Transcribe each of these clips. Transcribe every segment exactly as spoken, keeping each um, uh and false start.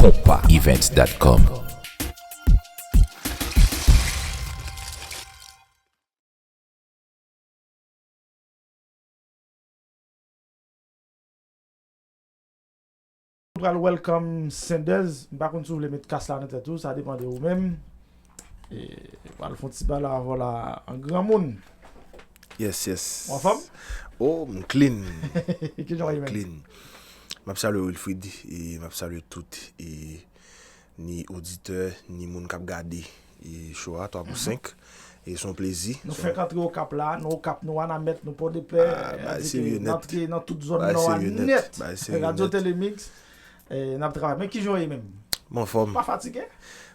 Konpa Events dot com. Pral welcome Sendez. M pa konn si w vle met kas la nan tèt ou, sa depann de ou menm. E, pral fè yon ti bal avè w la an granmoun. Yes, yes. Ou anfòm? Oh, m clean. Ki jan w ye menm? Clean. M ap salye Wilfrid e m ap salye tout e ni oditè, ni moun k ap gade e show a twa pou senk. E se yon plezi. Nou fèk antre Okap la, nou Okap, nou Wanament, nou Pòdepè. Ah, bagay serye nèt. N antre nan tout zòn Bagay nò a serye nèt. nèt. Bagay serye Radio nèt. Telemix. E n ap travay. Men ki jan w ye menm? M anfòm. Pa fatige?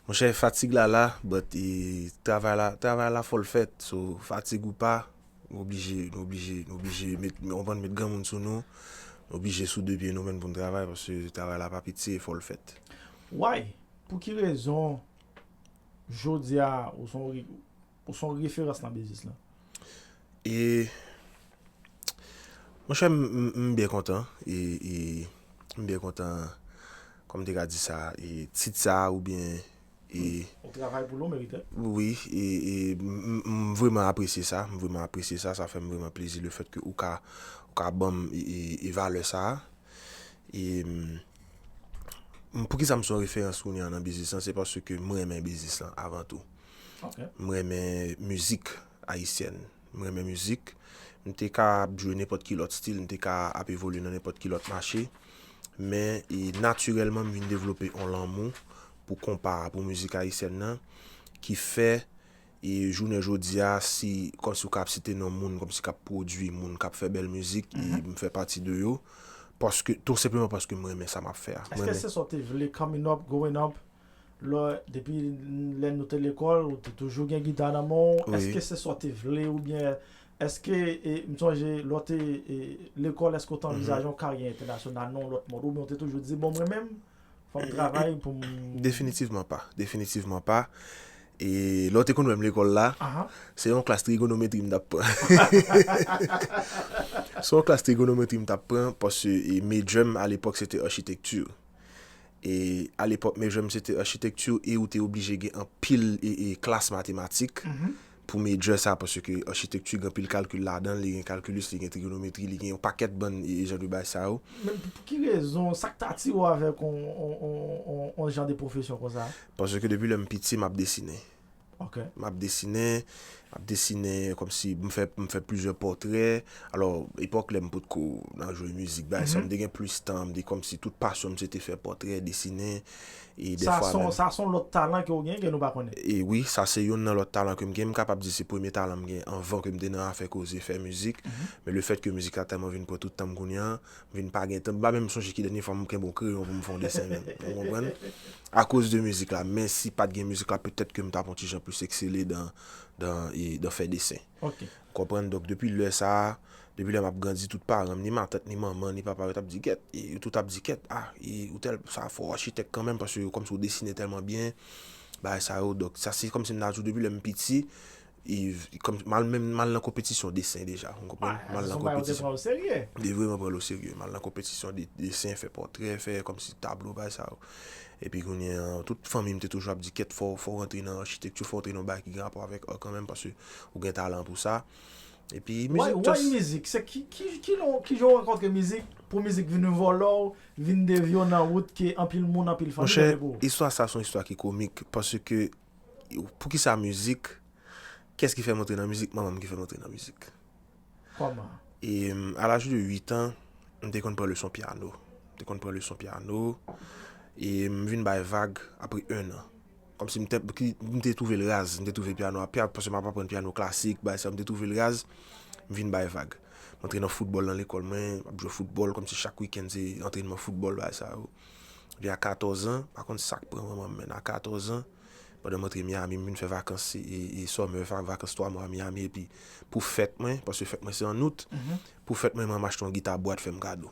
Monchè, fatig la la, but e, travay la, travay la fò l fèt. So, fatig ou pa, nou oblije, nou oblije, nou oblije met, nou konprann, met granmoun sou nou. Nou oblije sou de pye nou menm pou n travay, paske travay la pa piti e fò l fèt. Why? Pou ki rezon jodi a ou se yon re- ou se yon referans nan biznis lan? E monchè, m, m, m byen kontan. E, e m byen kontan, kòm m te ka di sa, e tit sa oubyen e Ou travay pou l, ou merite. Wi, e, e m, m, m vrèman apresye sa, m vrèman apresye sa, sa fè m vrèman plezi le fèt ke ou ka, ou ka ban m e, e, e valè sa. E m, m, poukisa m se yon referans kounye a nan biznis lan, se paske m renmen biznis lan avan tou. Ok. M renmen mizik ayisyèn. M renmen mizik. M te ka ap jwe nenpòt ki lòt stil, m te ka ap evolye nan nenpòt ki lòt mache. Men e, natirèlman, m vin devlope yon lanmou pou konpa a, pou mizik ayisyèn nan, ki fè e, jounen jodi a, si, kòmsi w ka ap site non moun, kòmsi k ap pwodui moun, k ap fè bèl mizik, e, m fè pati de yo. Paske, tou senpleman paske m renmen sa m ap fè a. M Èske renmen. Se sa w te vle coming up, growing up? Lè, depi lè nou te lekòl, ou te toujou gen gita nan men w. Wi. Èske se sa w te vle oubyen èske, e, m sonje lè w te e, lekòl, èske w te anvizaje yon karyè entènasyonal nan yon lòt mòd? Oubyen w te toujou di, bon, mwen menm, fò m travay pou m. Definitivman pa. Definitivman pa. E lè w te konn wè m lekòl la, Aha. Se yon klas trigonometri m t ap pran. Se yon klas trigonometri m t ap pran, paske e, major m alepòk se te achitekti. E alepòk major m se te achitekti e ou te oblije gen anpil e, e klas matematik pou major sa, paske achitekti gen anpil kalkil ladan l, li gen kalkilis, li gen trigonometri, li gen yon pakèt bann e, e jan de bagay sa yo. Men pou pou ki rezon, sa k te atire w avèk on, on, on, on, on jan de pwofesyon konsa? Paske depi lè m piti, m ap desinen. Ok. M ap desinen, m ap desinen kòmsi m fè, m fè plizyè pòtrè. Alò, epòk lè m potko nan jwe mizik, bagay sa, m te gen plis tan, m te kòmsi tout pasyon m se te fè pòtrè, desinen. E Sa dèfwa se yon- menm. Sa se yon lòt talan ke w gen, gen nou pa konnen. E wi, sa se youn nan lòt talan ke m gen. M kapab di se premye talan m gen anvan ke m te nan afè koze fè mizik. Men le fèt ke mizik la tèlman vin pran tout tan m kounye a, m vin pa gen tan. M pa menm sonje ki dènye fwa m kenbe yon kreyon pou m fè yon desen menm. Ou konprann? Akoz de mizik la. Men si pa t gen mizik la, petèt ke m t ap yon ti jan plis eksele dan, dan, e, dan fè desen. Ok. Konprann? Donk, depi lè sa a, depi lè m ap grandi, tout paran m, ni matant, ni manman, ni papa, yo t ap di, gèt, e, yo tout ap di, gèt, ah, e, ou tèl, sa fò, achitèk kanmenm, paske kòmsi w desinen tèlman byen, bagay sa yo. Donk, sa se kòmsi m ta di w, depi lè m piti, e, kòm, m al menm, m al nan konpetisyon desen deja, ou konprann? M al nan konpetisyon. M te vrèman pran l oserye. M al nan konpetisyon de desen, fè pòtrè, fè kòmsi tablo, bagay sa yo. Epi kounye a, tout fanmi m te toujou ap di, kèt, fò, fò w rantre nan achitekti, fò w rantre nan bagay ki gen rapò avèk art kanmenm, paske ou gen talan pou sa. Epi, Why, mizik why just. Mizik? Se ki, ki, ki, lon- ki jan w rankontre mizik, pou mizik vin vòlò w, vin devye w nan wout ke anpil moun, anpil fanmi Monchè, leve pou ou? Istwa sa se yon istwa ki komik, paske, poukisa mizik, kiyès ki fè m antre nan mizik? Manman m ki fè m antre nan mizik. Kòman? E, m, à l'âge de huit ans, m te konn pran leson pyano. M te konn pran leson pyano. E m vin bay vag apre un an. Kòmsi m te, ki- m te twouve l raz, m te twouve pyano a pya, paske m ap aprann pyano klasik, bagay sa, m te twouve l raz, m vin bay vag. M antre nan foutbòl nan lekòl mwen, m ap jwe foutbòl, kòmsi chak wikenn se antrènman foutbòl, bagay sa yo. Epi a katòz an, pa konn sa k pran manman m, men a katòz an, pandan m antre Miami, m vin fè vakans, e, e summer, fa- vakans twa mwa Miami, epi pou fèt mwen, paske fèt mwen se an out, pou fèt mwen, manman m achte yon gita bwat fè m kado.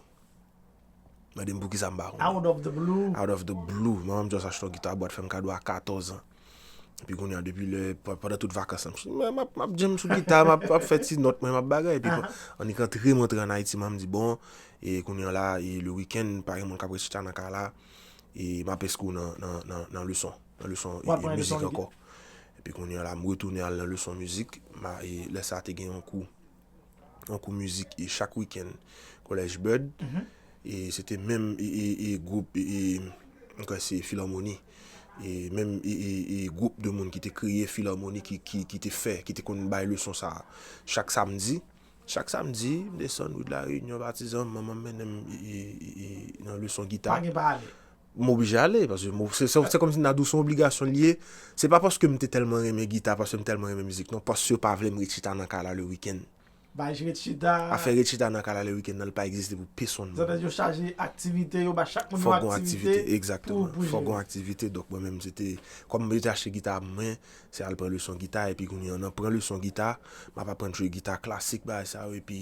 Mande m poukisa m pa konnen. Out of the blue. Out of the blue. Manman m just achte yon gita bwat fè m kado a katòz an. Epi kounye a, depi lè, pa- pandan tout vakans lan, m, m, ap- m ap jam sou gita, m ap, ap fè ti nòt mwen, m ap bagay. Epi annik antre m antre ann Ayiti, manman m di, bon, e kounye a la, e le wikenn, pa gen moun k ap ret chita nan kay la. e m ap enskri w nan, nan, nan, nan leson, nan leson e, W ap e, pran leson mizik reggae? Ankò. Epi kounye a la, m retounen al nan leson mizik. M a, e, lè sa a te gen yon kou, yon kou mizik e chak wikenn Kolèj Bud. E se te menm e, e, e gwoup e, e, m kwè se Filarmoni. E menm e, e, e gwoup de moun ki te kreye Filarmoni ki, ki, ki te fè, ki te konn bay leson sa a. Chak samdi, chak samdi, m desann ri de la Reyinyon, patizan, manman m mennen m e, e, e, e, nan leson gita. Pa gen pa ale. M oblije ale, paske m- se, se, se kòmsi m ta di w se yon obligasyon li ye. Se pa paske m te tèlman renmen gita, paske m tèlman renmen mizik, non, paske yo pa vle m ret chita nan kay la le wikenn. Bay ret chita. Afè ret chita nan kay la le wikenn nan, li pa egziste pou pesonn. Zòt yo chaje aktivite, yo ba chak moun yon Fòk gon aktivite. Aktivite, egzakteman. Pou, pou Fòk jere. Gon aktivite, donk mwen menm se te, kòm yo te achte gita a pou mwen, se al pran leson gita, epi kounye a nan pran leson gita, m ap aprann jwe gita klasik, bagay sa yo, epi,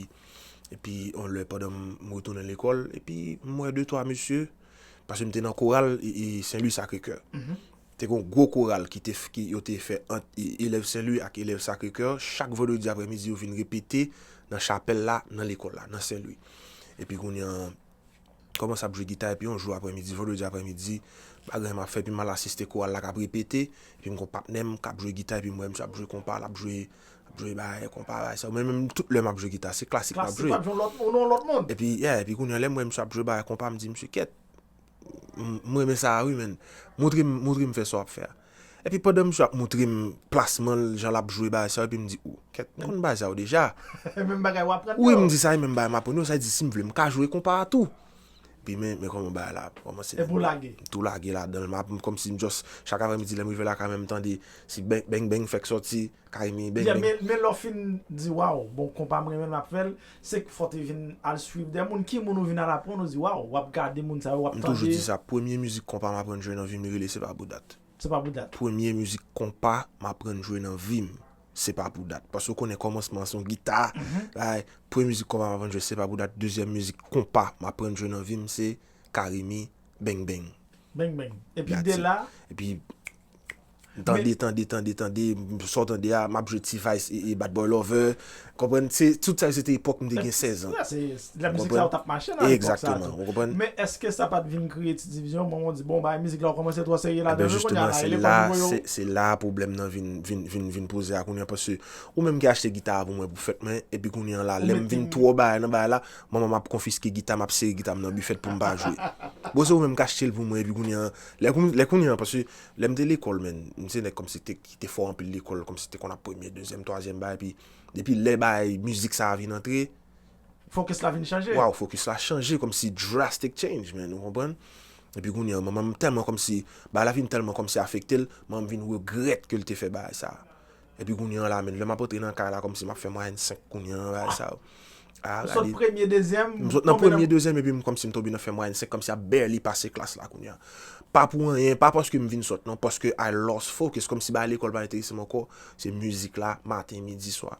epi yon lè pandan m retounen lekòl, epi m wè de twa mesye, paske m te nan koral e, e Sen Lwi Sakre Kè. Te gen yon gwo koral ki te, f- ki yo te fè ant e- elèv Sen Lwi ak elèv Sakre Kè. Chak vandredi aprèmidi, yo vin repete nan chapèl la, nan lekòl la, nan Sen Lwi. Epi kounye a, kòmanse ap jwe gita, epi yon jou aprèmidi, vandredi aprèmidi, bagay m ap fè, epi m al asiste koral la k ap repete, epi m gon patnè m k ap jwe gita, epi m wè misye ap jwe konpa, l ap jwe, ap jwe bagay konpa, bagay sa. Mwen menm, tout lè m ap jwe gita, se klasik m ap Klasik, jwe. w ap jwe yon lòt, yon lòt moun. Epi, yeah, epi kounye a, lè m wè misye ap jwe bagay konpa, m di, "Misye, kèt, m m renmen sa a, wi, men. Montre m, montre m fè sa w ap fè a." Epi pandan misye ap montre m plasman l, jan l ap jwe bagay sa yo, epi m di, "Ou, kèt, m konn bagay sa yo deja." Menm bagay w aprann Wi, yo. M di sa, e menm bagay m aprann yo, sa di si m vle, m ka jwe konpa a tou. Epi men, men kòman bagay la ap kòmanse. Epi w lage. Tou lage ladan l, m ap, kòmsi m just, chak aprèmidi, lè m rive lakay mwen, m tande, si beng, beng, beng fèk sòti, Karimi, beng, Yeah, beng. men, men lè w fin di, "Waw, bon, konpa m renmen, m ap fè l," se k fò w te vin al swiv de moun. Ki moun ou vin al aprann, ou di, "Waw," w ap gade moun sa yo, w ap M toujou tande. Di sa, premye mizik konpa m aprann jwe nan vi m, li rele Se pa pou dat. Se pa pou dat. Premye mizik konpa m aprann jwe nan vi m, Se pa pou dat. Paske w konnen kòmansman se yon gita. Ay, premye mizik konpa m aprann jwe, Se pa pou dat. Dezyèm mizik konpa m aprann jwe nan vi m, se Karimi, Beng Beng. Beng beng. Epi That's de it. la, Epi, m tande, tande, tande, tande, m sot tande a, m ap jwe T-Vice e, e Bad Boy Lover. Konprann? Se, tout sa yo se te epòk m te gen sèz an. Yeah, se, la mizik sa yo t ap mache nan epòk sa Egzakteman, tou. Ou konprann? Men èske sa pa t vin kreye ti divizyon? Mwen, mwen di, "Bon, bay mizik la, w kòmanse twò serye ladan Ebyen, l, wi, kounye jisteman, a la, se rele la, ban nou yo." se, se la pwoblèm nan vin, vin, vin, vin poze a kounye a, paske ou menm ki achte gita a pou mwen pou fèt mwen, epi kounye a la, Ou lè m mete vin m- twò bay nan bay la, manman m ap konfiske gita, m ap sere gita m nan bifèt pou m pa jwe. Bon, se ou menm ki achte l pou mwen, epi kounye a, lè koun-, lè kounye a, paske lè m te lekòl, men, m se nèg kòmsi te, ki te fò anpil lekòl, kòmsi te konn ap premye, dezyèm, twazyèm bay, epi depi lè bay mizik sa a vin antre, Fokis la vin chanje. Waw, fokis la chanje, kòmsi drastic change, man, ou konprann? Epi kounye a, manman m tèlman kòmsi, bagay la vin tèlman kòmsi afekte l, manman m vin regrèt ke l te fè bagay sa. Epi kounye a la, men, lè m ap antre nan kay la, kòmsi m ap fè mwayèn senk kounye a, bagay sa. Ah, Ou sot gade. Premye, dezyèm, M sot nan tonbe premye, dezyèm, epi m kòmsi m tonbe nan fè mwayèn senk, kòmsi ap barely pase klas la kounye a. Pa pou anyen, pa paske m vin sot, non, paske I lost focus, kòmsi bagay lekòl pa enterese m ankò, se mizik la, maten, midi, swa.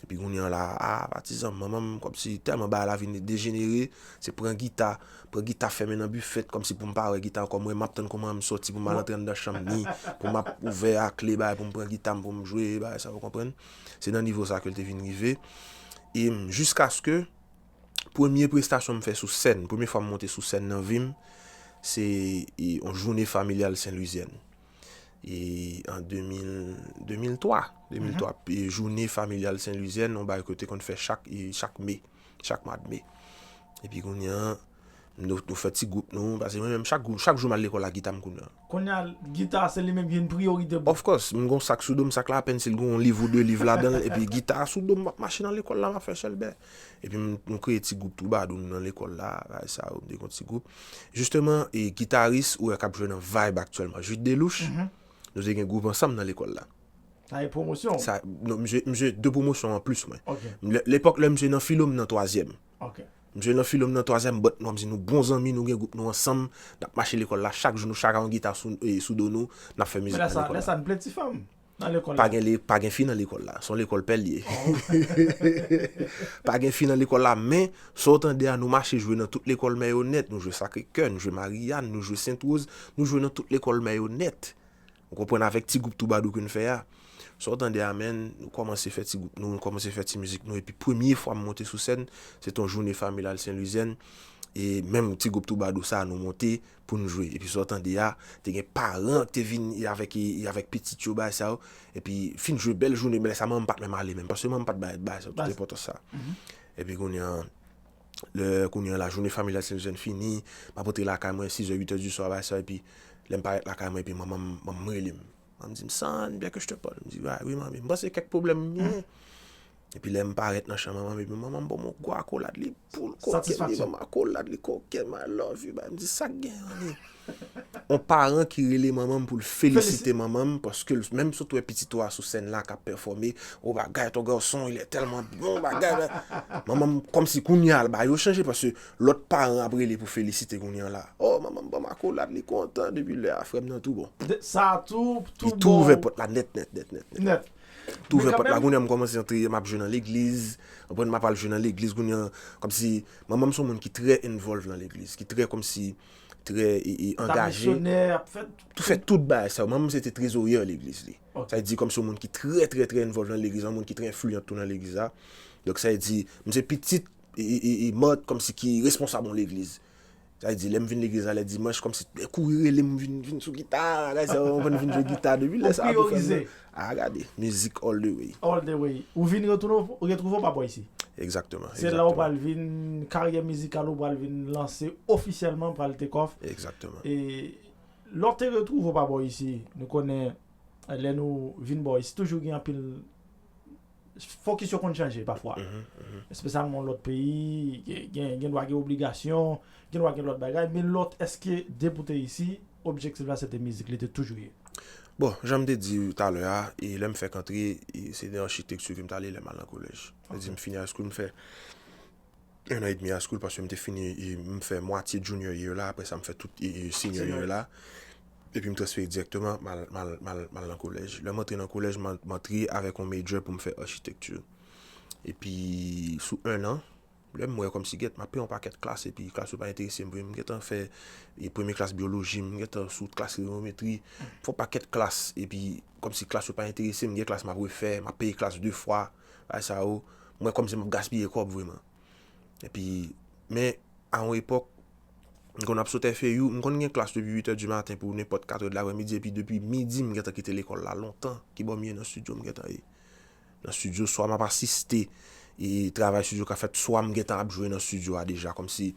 Epi kounye a la, ah, patizan, manman m, kòmsi tèlman bagay la vin dejenere, se pran gita, pran gita fèmen nan bifèt, kòmsi pou m pa wè gita ankò. Mwen, m ap tann kòman m sòti pou m al antre anndan chanm ni, pou m ap ouvè a kle, bagay, pou m pran gita m, pou m jwe, bagay sa, ou konprann? Se nan nivo sa ke l te vin rive. E m, jiskaske premye prestasyon m fè sou sèn, premye fwa m monte sou sèn nan vi m, se e, yon jounen familyal Sen Lwizyèn. E an de mil, de mil twa, de mil twa, e jounen familyal Sen Lwizyèn, yon bagay ke yo te konn fè chak, e chak me, chak mwa de me. Epi kounye a, nou, nou fè ti gwoup nou, paske mwen menm, chak, gwoup- chak jou m al lekòl la, gita m kounye a. Kounye a, gita se li menm ki vin priyorite pou Of course, m gon sak sou do m, sak la, apèn si l gon yon liv ou de liv ladan l, epi gita sou do m, m ap mache nan lekòl la, m ap fè chèlbè. Epi m, nou kreye ti gwoup twoubadou nou nan lekòl la, bagay sa yo, m te gon ti gwoup. Jisteman, e gitaris ou wè k ap jwe nan Vibe aktyèlman, Jude Delouche, nou te gen gwoup ansanm nan lekòl la. Sa e pwomosyon. Sa, non, m jwe, m jwe de pwomosyon an plis, mwen. Ok, M, le- lepòk lè m jwe nan filo m nan twazyèm. ok. M jwe nan filo m nan twazyèm, but nou, m di nou bon zanmi, nou gen gwoup nou ansanm, n ap mache lekòl la, chak jou nou chak a yon gita sou, e, sou do nou, n ap fè Men mizik lè nan sa, lekòl lè la. Sa n pleti fanm nan lekòl Pa la. Gen le, pa gen fi nan lekòl la. Se yon lekòl pè l ye. Pa gen fi nan lekòl la, men sa w tande a, nou mache jwe nan tout lekòl mè yo nèt. Nou jwe Sacré-Cœur, nou jwe Marianne, nou jwe Sainte-Rose, nou jwe nan tout lekòl mè yo nèt. Ou konprann, avèk ti gwoup twoubadou ke n fè a. Sa w tande a, men, nou kòmanse fè ti gwoup nou, nou kòmanse fè ti mizik nou. Epi premye fwa m monte sou sèn, se te yon jounen familyal Sen Lwizyèn. E menm ti gwoup twoubadou sa a, nou monte pou n jwe. Epi sa w tande a, te gen paran ki te vin e avèk, e avèk pitit yo, bagay sa yo. Epi fin jwe bèl jounen, men lè sa manman m pa t menm ale menm, paske manman m pa t bay bagay sa yo tout enpòtans sa. Epi kounye a, lè kounye a lajounen familial Sent Jozèf fini, m ap rantre lakay mwen sizè, uitè di swa, bagay sa yo, epi lè m parèt lakay mwen, epi manman m, manman m rele m. Manman m di m, "Son, bien que je te parle." M di, "Wi, manmi." M panse kèk pwoblèm m genyen. Epi lè m parèt nan chanm manman m, epi manman m ban m yon gwo akolad, li boule koken li, ban m akolad, li koken, "I love you, baby." M di, "Sa k gen, manmi?" Yon paran ki rele manman m pou l felisite manman m, paske l, menm si w t wè pitit ou a sou sèn la k ap pèfòme, o bagay, ton garçon, il est tellement bon, bagay, bagay. Manman m, kòmsi kounye a, bagay yo chanje, paske lòt paran ap rele pou felisite kounye a la. O, manman m ban m akolad, li kontan, depi lè a, frè m nan tou bon. Sa tou, tou bon. Li tou ouvè pòt la nèt, nèt, nèt, nèt, nèt. Nèt. Tou ouvè pòt la, kounye a m kòmanse antre, m ap jwe nan legliz. Konprann, m ap al jwe nan legliz, kounye a, kòmsi, manman m se yon moun ki trè involve nan legliz, ki trè kòmsi, trè e, e, angaje. Tou fè tout bagay sa yo. Manman m se te trezoryè legliz li. Sa vle di kòmsi yon moun ki trè, trè, trè involve nan legliz, yon moun ki trè enfliyan tou nan legliz la. Donk sa vle di, m se pitit e, e, e, e, mant kòmsi ki responsab yon legliz. Sa vle di, lè m vin legliz la lè dimanch, kòmsi, kouri rele m, vin, vin sou gita, bagay sa yo, konprann, vin jwe gita, depi lè sa a, tou fè m, a, gade, mizik all the way. All the way. Ou vin retounen, ou retwouve w pa bò isi. Egzakteman, egzakteman. Se la ou pral vin, karyè mizikal ou pral vin lanse ofisyèlman, pral take off. Egzakteman. E lè w te retwouve w pa bò isi, nou konnen, lè nou vin bò isi, toujou gen anpil fokis yo konn chanje pafwa. Espesyalman lòt peyi, gen, gen, gen dwa gen obligasyon, gen dwa gen lòt bagay, men lòt, èske depi w te isi, objektif la se te mizik, li te toujou ye? Bon, jan m te di w talè a, e lè m fèk antre, e se nan achitekti ke m t ale lè m al nan kolèj. Sa vle di m fini high school, m fè en an edmi high school, paske m te fini, e, m fè mwatye junior year la, apre sa m fè tout, e, e, senior year la. Epi m transfere dirèkteman, m al, m al, m al, m al nan kolèj. Lè m antre nan kolèj, m an-, m antre avèk yon major pou m fè achitekti. Epi sou en an, lè m wè kòmsi gèt, m ap peye yon pakèt klas, epi klas yo pa enterese m vre. M gentan fè, e, premye klas byoloji, m gentan sou klas trigonometri. M fè yon pakèt klas, epi kòmsi klas yo pa enterese m, gen klas m ap refè, m ap peye klas de fwa, bagay sa yo. M wè kòmsi m ap gaspiye kòb vreman. Epi, men, a yon epòk, m konn ap sot F A U, m konn gen klas depi uit è di maten pou nenpòt kat è de lapremidi, epi depi midi, m gentan kite lekòl la lontan. Ki bò m ye nan estidyo, m gentan ye. Nan estidyo, swa m ap asiste, e, travay estidyo ka fèt, swa m gentan ap jwe nan estidyo a deja, kòmsi,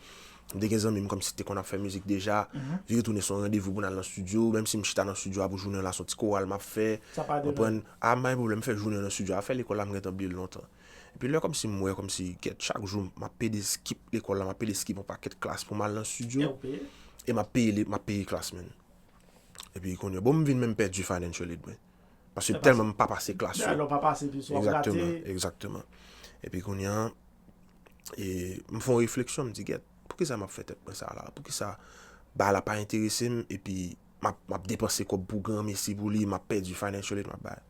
m te gen zanmi m kòmsi te konn ap fè mizik deja, vire tounen se yon randevou pou n al nan estidyo, menm si m chita nan estidyo a pou jounen la, se yon ti koral m ap fè, konprann, a, m pa gen pwoblèm, m fè jounen nan estidyo a, afè lekòl la, m gentan bliye l lontan. Epi lè kòmsi m wè kòmsi gèt chak jou m ap pede skip lekòl la, m ap pede skip yon pakèt klas pou m al nan estidyo, e m ap peye, m ap peye klas, man. Epi kounye a, bon, m vin menm pèdi financial aid mwen. Paske tèlman m pa pase klas yo. Lè w pa pase, epi swa w rate. Egzakteman, egzakteman. Epi kounye a, e, m fè yon refleksyon, m di, "Gèt, poukisa m ap fè tèt mwen sa la? Poukisa bagay la pa enterese m, epi m ap, m ap depanse kòb pou granmesi pou li, m ap pèdi financial aid, m ap bay."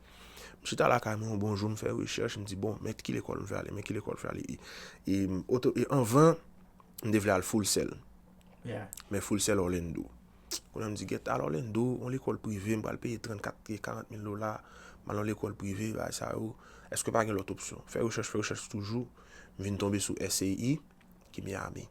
M chita lakay mwen yon bon jou, m fè rechèch, m di, "Bon, men ki lekòl m vle ale, men ki lekòl m vle ale." E, e, m oto-, e anvan, m te vle al Full Sail. Men Full Sail Orlando. Kounye a m di, "Gèt, al Orlando, yon lekòl prive, m pral peye trannkat e karant mil dola, m al yon lekòl prive, bagay sa yo. Èske pa gen lòt opsyon?" Fè rechèch, fè rechèch toujou, m vin tonbe sou S A E, ki Miami.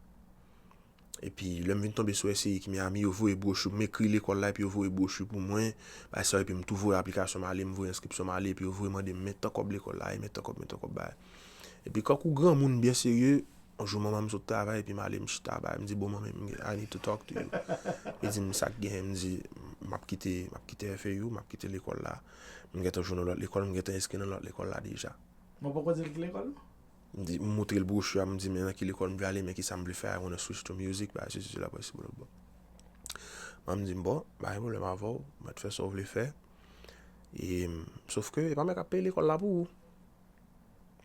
Epi, lè m vin tonbe sou S A E ki Miami, yo voye bwochi, m ekri lekòl la, epi yo voye bwochi pou mwen, bagay sa yo, epi m tou voye aplikasyon m ale, m voye enskripsyon m ale, epi yo voye mande m men tan kòb lekòl la, e men tan kòb, men tan kòb bagay. Epi, kankou granmoun byen serye, yon jou manman m sot travay, epi m ale, m chita, bagay, m di, "Bon, manmi, m gen, I need to talk to you." Li di m, "Sa k genyen?" M di, "M ap kite, m ap kite F A U, m ap kite lekòl la. M gentan jwenn yon lòt lekòl, m gentan enskri nan lòt lekòl la deja." Mwen poko di l ki lekòl, non? M di, m montre l bwochi a, m di, "Men nan ki lekòl m vle ale, men ki sa m vle fè, I wanna switch to music, bagay, sesi, sela, bagay, si, bla, bla, bla." Manman m di m, "Bon, pa gen pwoblèm avè w, mèt fè sa w vle fè." E, m, sòf ke, e pa mwen k ap peye lekòl la pou ou.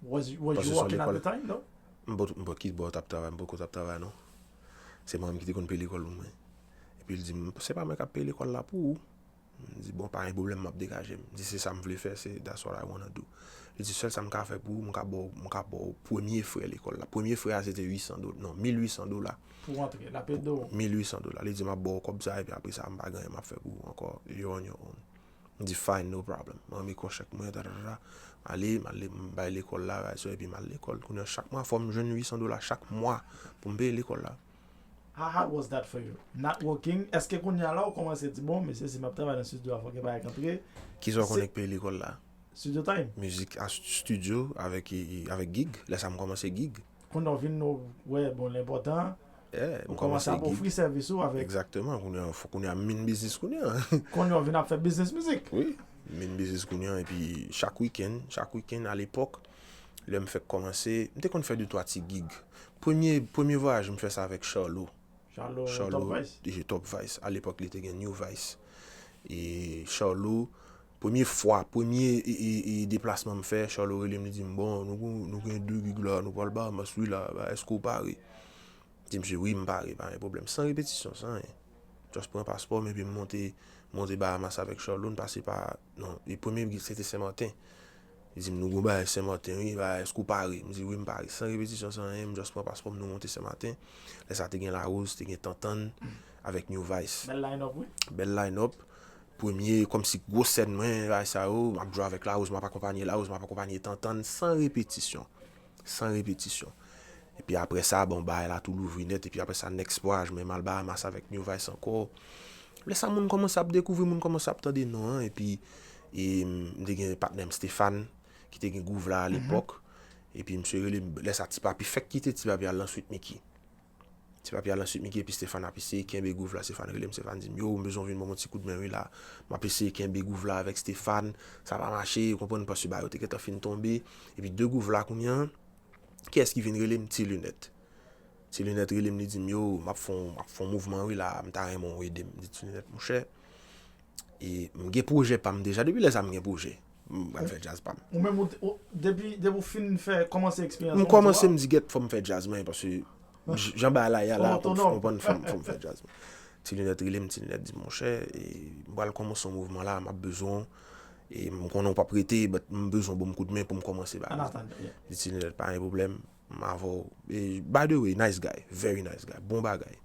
Was, was you working at the time, though? M pa, m pa ki bò t ap travay, m poko t ap travay, non. Se manman m ki te konn peye lekòl pou mwen. Epi l di m, "Se pa mwen k ap peye lekòl la pou ou." M di, "Bon, pa gen pwoblèm, m ap degaje m." M di, "Se sa m vle fè, se that's what I wanna do." Li di, "Sèl sa m ka fè pou ou, m ka ba w, m ka ba w premye frè lekòl la." Premye frè a, se te uit san dola, non, mil uit san dola. Pou antre, l ap ede w. Mil uit san dola. Li di, "M ap ba w kòb sa, epi apre sa, m pa gen anyen m ap fè pou ou ankò. You're on your own." M di, "Fine, no problem." M ranmeke yon chèk mwen, ta, ta, ta, ta. M ale, m ale, m bay lekòl la, bagay sa, epi m al lekòl. Kounye a, chak mwa, fò m jwenn uit san dola chak mwa pou m peye lekòl la. How hard was that for you? Not working? Èske kounye a la ou kòmanse di, "Bon, mesye, si m ap travay nan studio a, fòk gen bagay k antre"? Kisa w konnen k peye lekòl la? Studio time. Mizik a studio avèk, avèk gig. Lè sa m kòmanse gig. Kounye a w vin nou wè, bon, l enpòtan. Yeah, Ou kòmanse ap ofri sèvis ou avèk. Egzakteman. Kounye a, kounye a m vin biznis kounye a. Kounye a w vin ap fè biznis mizik. Wi. M vin biznis kounye a, epi chak wikenn, chak wikenn alepòk, lè m fèk kòmanse, m te konn fè de twa ti gig. Premye, premye vwayaj m fè sa avèk Charlot. Charlot, Top Vice. Top Vice. Alepòk, li te gen New Vice. E Charlot, premye fwa, premye e, e, e, deplasman m fè, Charlot rele m, li di m, "Bon, nou, gon- nou gen de gig la, nou pral Bahamas, wi la, ba, èske w pare?" M di misye, "Wi, m pare, pa gen pwoblèm." San repetisyon, san anyen. Just pran paspò m epi m monte, monte Bahamas avèk Charlot, n pase pa, non, e premye gig, se te Senmàten. Li di m, "Nou gon bagay Senmàten, wi, ba, èske w pare?" M di, "Wi, m pare." San repetisyon, san anyen, m just pran paspò m, nou monte Senmàten. Lè sa te gen Larose, te gen Tantann avèk New Vice. Bèl line-up, wi. Bèl line-up. Premye, kòmsi gwo sèn mwen, bagay sa yo, m ap jwe avèk Larose, m ap akonpanye Larose, m ap akonpanye Tantann, san repetisyon. San repetisyon. Epi apre sa, bon, bagay la tou louvri nèt. Epi apre sa, next vwayaj mwen, m al Bahamas avèk New Vice ankò. Lè sa, moun kòmanse ap dekouvri, moun kòmanse ap tande non an. Epi e, m te gen patnè m Stéphane, ki te gen gwouv la alepòk. Epi misye rele m, lè sa Ti Papi fèk kite Ti Papi al nan Sweet Micky. Ti Papi al nan Sweet Micky, epi Stéphane ap eseye kenbe gwouv la. Stéphane rele m, Stéphane di m, "Yo, m bezwen w vin ban m yon ti koudmen, wi, la. M ap eseye kenbe gwouv la avèk Stéphane. Sa pa mache, ou konprann, paske bagay yo te gentan fin tonbe." Epi de gwouv la kounye a, kiyès ki vin rele m? Ti Linèt. Ti Linèt rele m, li di m, "Yo, m ap fè yon, m ap fè yon mouvman, wi, la. M ta renmen w ede m." M di Ti Linèt, "Monchè, e, m gen pwojè pa m deja. Depi lè sa, m gen pwojè. M pral fè djaz pa m." Ou menm, ou, ou- depi, depi w fin fè, kòmanse eksperyans M ou, kòmanse, m di, "Gèt, fò m fè djaz mwen, paske j- jan bagay la ye a la, Otonòm. Ou konprann, fò m, fò m fè djaz mwen." Ti Linèt rele m, Ti Linèt di m, "Monchè, e, m pral kòmanse yon mouvman la, m ap bezwen w. E m konnen w p ap rete, but m bezwen w ban m koudmen pou m kòmanse bagay." An atandan, yeah. Di Ti Linèt, "Pa gen pwoblèm, m avè w." E, by the way, nice guy, very nice guy, bon bagay.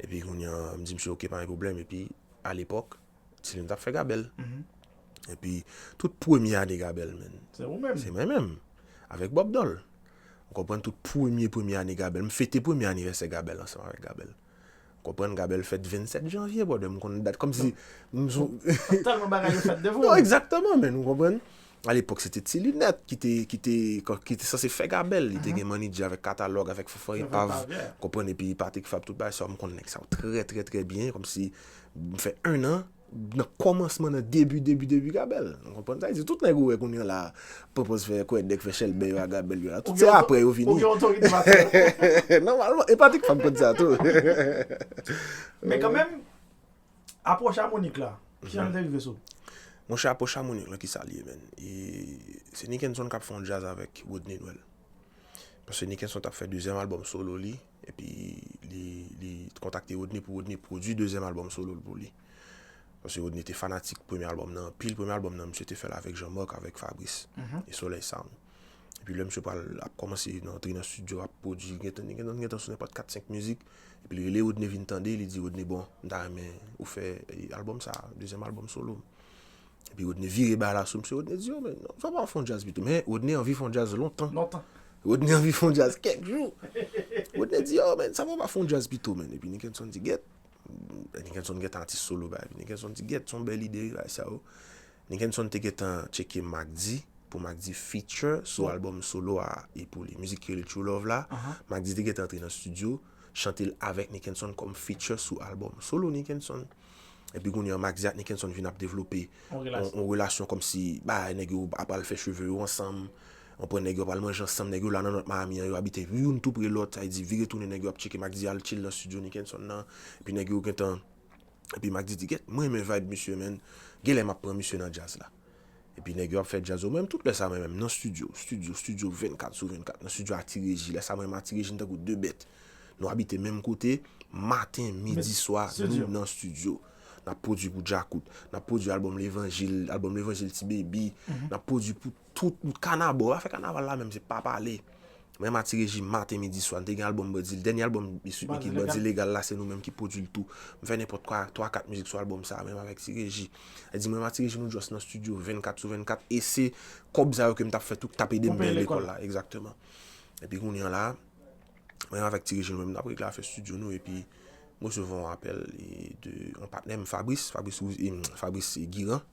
Epi kounye a, m di misye, "Ok, pa gen pwoblèm." Epi, alepòk, Ti Linèt ap fè Gabèl. Mhm. Epi, tout premye ane Gabèl, man. Se ou menm. Se mwen menm. Avèk Bob Dol. Ou konprann, tout premye, premye ane Gabèl. M fete premye anivèsè Gabèl ansanm avèk Gabèl. Ou konprann, Gabèl fèt vennsèt janvye, brother. M konn dat kòmsi m sou Tèlman bagay yo fèt devan Non, w. Egzakteman, men ou konprann. Alepòk, se te Ti Linèt ki te, ki te, ki te sanse fè Gabèl. Li te gen manager avèk Katalòg, avèk Fanfan Fanfan Epav. Epav, yeah. Konprann, epi Patrick Fab, tout bagay sa, m konn nèg sa yo trè, trè, trè byen. Kòmsi m fè en an, nan kòmansman, nan debi, debi, debi Gabèl. Ou konprann sa? Di tout nèg ou wè kounye a la, pwopòz fè kwè nèg fè chèlbè yo a Gabèl yo la. Tout se apre yo vini. Ou gen otorite, master. Nòmalman, e Patrick Fab konn sa tou. Men kanmenm, apwòch amònik la, ki jan l te rive sou? Monchè, apwòch amònik la, ki sa l ye, man? E se Nickenson k ap fè yon djaz avèk Rodney Noël. Paske Nickenson t ap fè dezyèm albòm solo li, epi li, li kontakte Rodney pou Rodney pwodui dezyèm albòm solo l pou li. Paske Rodney te fanatik premye albòm nan anpil. Premye albòm nan, misye te fè l avèk Jean-Marc, avèk Fabrice. E Soleil Sound. Epi lè misye pral ap kòmanse nan antre nan estidyo, ap pwodui, gentan, gentan, gentan sou nenpòt kat senk mizik. Epi li rele Rodney vin tande, li di Rodney, "Bon, m ta renmen ou fè, e, albòm sa, dezyèm albòm solo m." Epi Rodney vire bagay la sou misye, Rodney di, "Yo, men, non, sa pa fè yon djaz pito." Men Rodney anvi fè yon djaz lontan. Lontan. Rodney anvi fè yon djaz kèk jou. Rodney di, "Yo, men, sa pa fè yon djaz pito, men." Epi Nickenson di, "Gèt." Nickenson gentan atis solo, ba. Epi Nickenson di, "Gèt, se yon bèl ide, bagay sa yo." Nickenson te gentan tcheke Mack D pou Mack D feature sou albòm solo a e pou li. Mizik ki rele True Love la, Mack D te gentan antre nan estidyo, chante l avèk Nickenson kòm feature sou albòm solo Nickenson. Epi kounye a, Mack D ak Nickenson vin ap devlope Yon relasyon. yon, yon relasyon kòmsi, ba, nèg yo ap al fè cheve yo ansanm. Ou konprann, nèg yo ap al manje ansanm, nèg yo la nan North Miami an, yo abite youn tou pre lòt, sa vle di vire tounen nèg yo ap tcheke Mack D al chill nan estidyo Nickenson nan. Epi nèg yo gentan Epi Mack D di, "Gèt, mwen renmen vibe misye, man. Genlè m ap pran misye nan djaz la." Epi nèg yo ap fè djaz yo, mwen menm tout lè sa, mwen menm nan estidyo, estidyo, estidyo vennkat sou vennkat, nan estidyo a Ti Reji. Lè sa, mwen menm a Ti Reji, n tankou de bèt. Nou abite menm kote, maten, midi, swa, nou nan estidyo. N ap pwodui pou Djakout, n ap pwodui albòm Levanjil, albòm Levanjil Ti Baby, n ap pwodui pou tout, Kanabò, afè kanaval la menm, se pa pale. Mwen menm a Ti Reji maten, midi, swa, n te gen albòm Bandi, dènye albòm Sweet Micky, Bandi Legal la, se nou menm ki pwodui l tou. M fè nenpòt twa, twa, kat mizik sou albòm sa, menm avèk Ti Reji. Sa di, mwen menm a Ti Reji, nou just nan estidyo vennkat sou vennkat, e se kòb sa yo ke m t ap fè tou, k t ap ede m peye lekòl la, egzakteman. Epi kounye a la, Mwen avèk Ti Reji nou menm n ap regle afè estidyo nou, epi m resevwa yon apèl e, de yon patnè m, Fabrice, Fabrice, Rouz- e, Fabrice Guiran,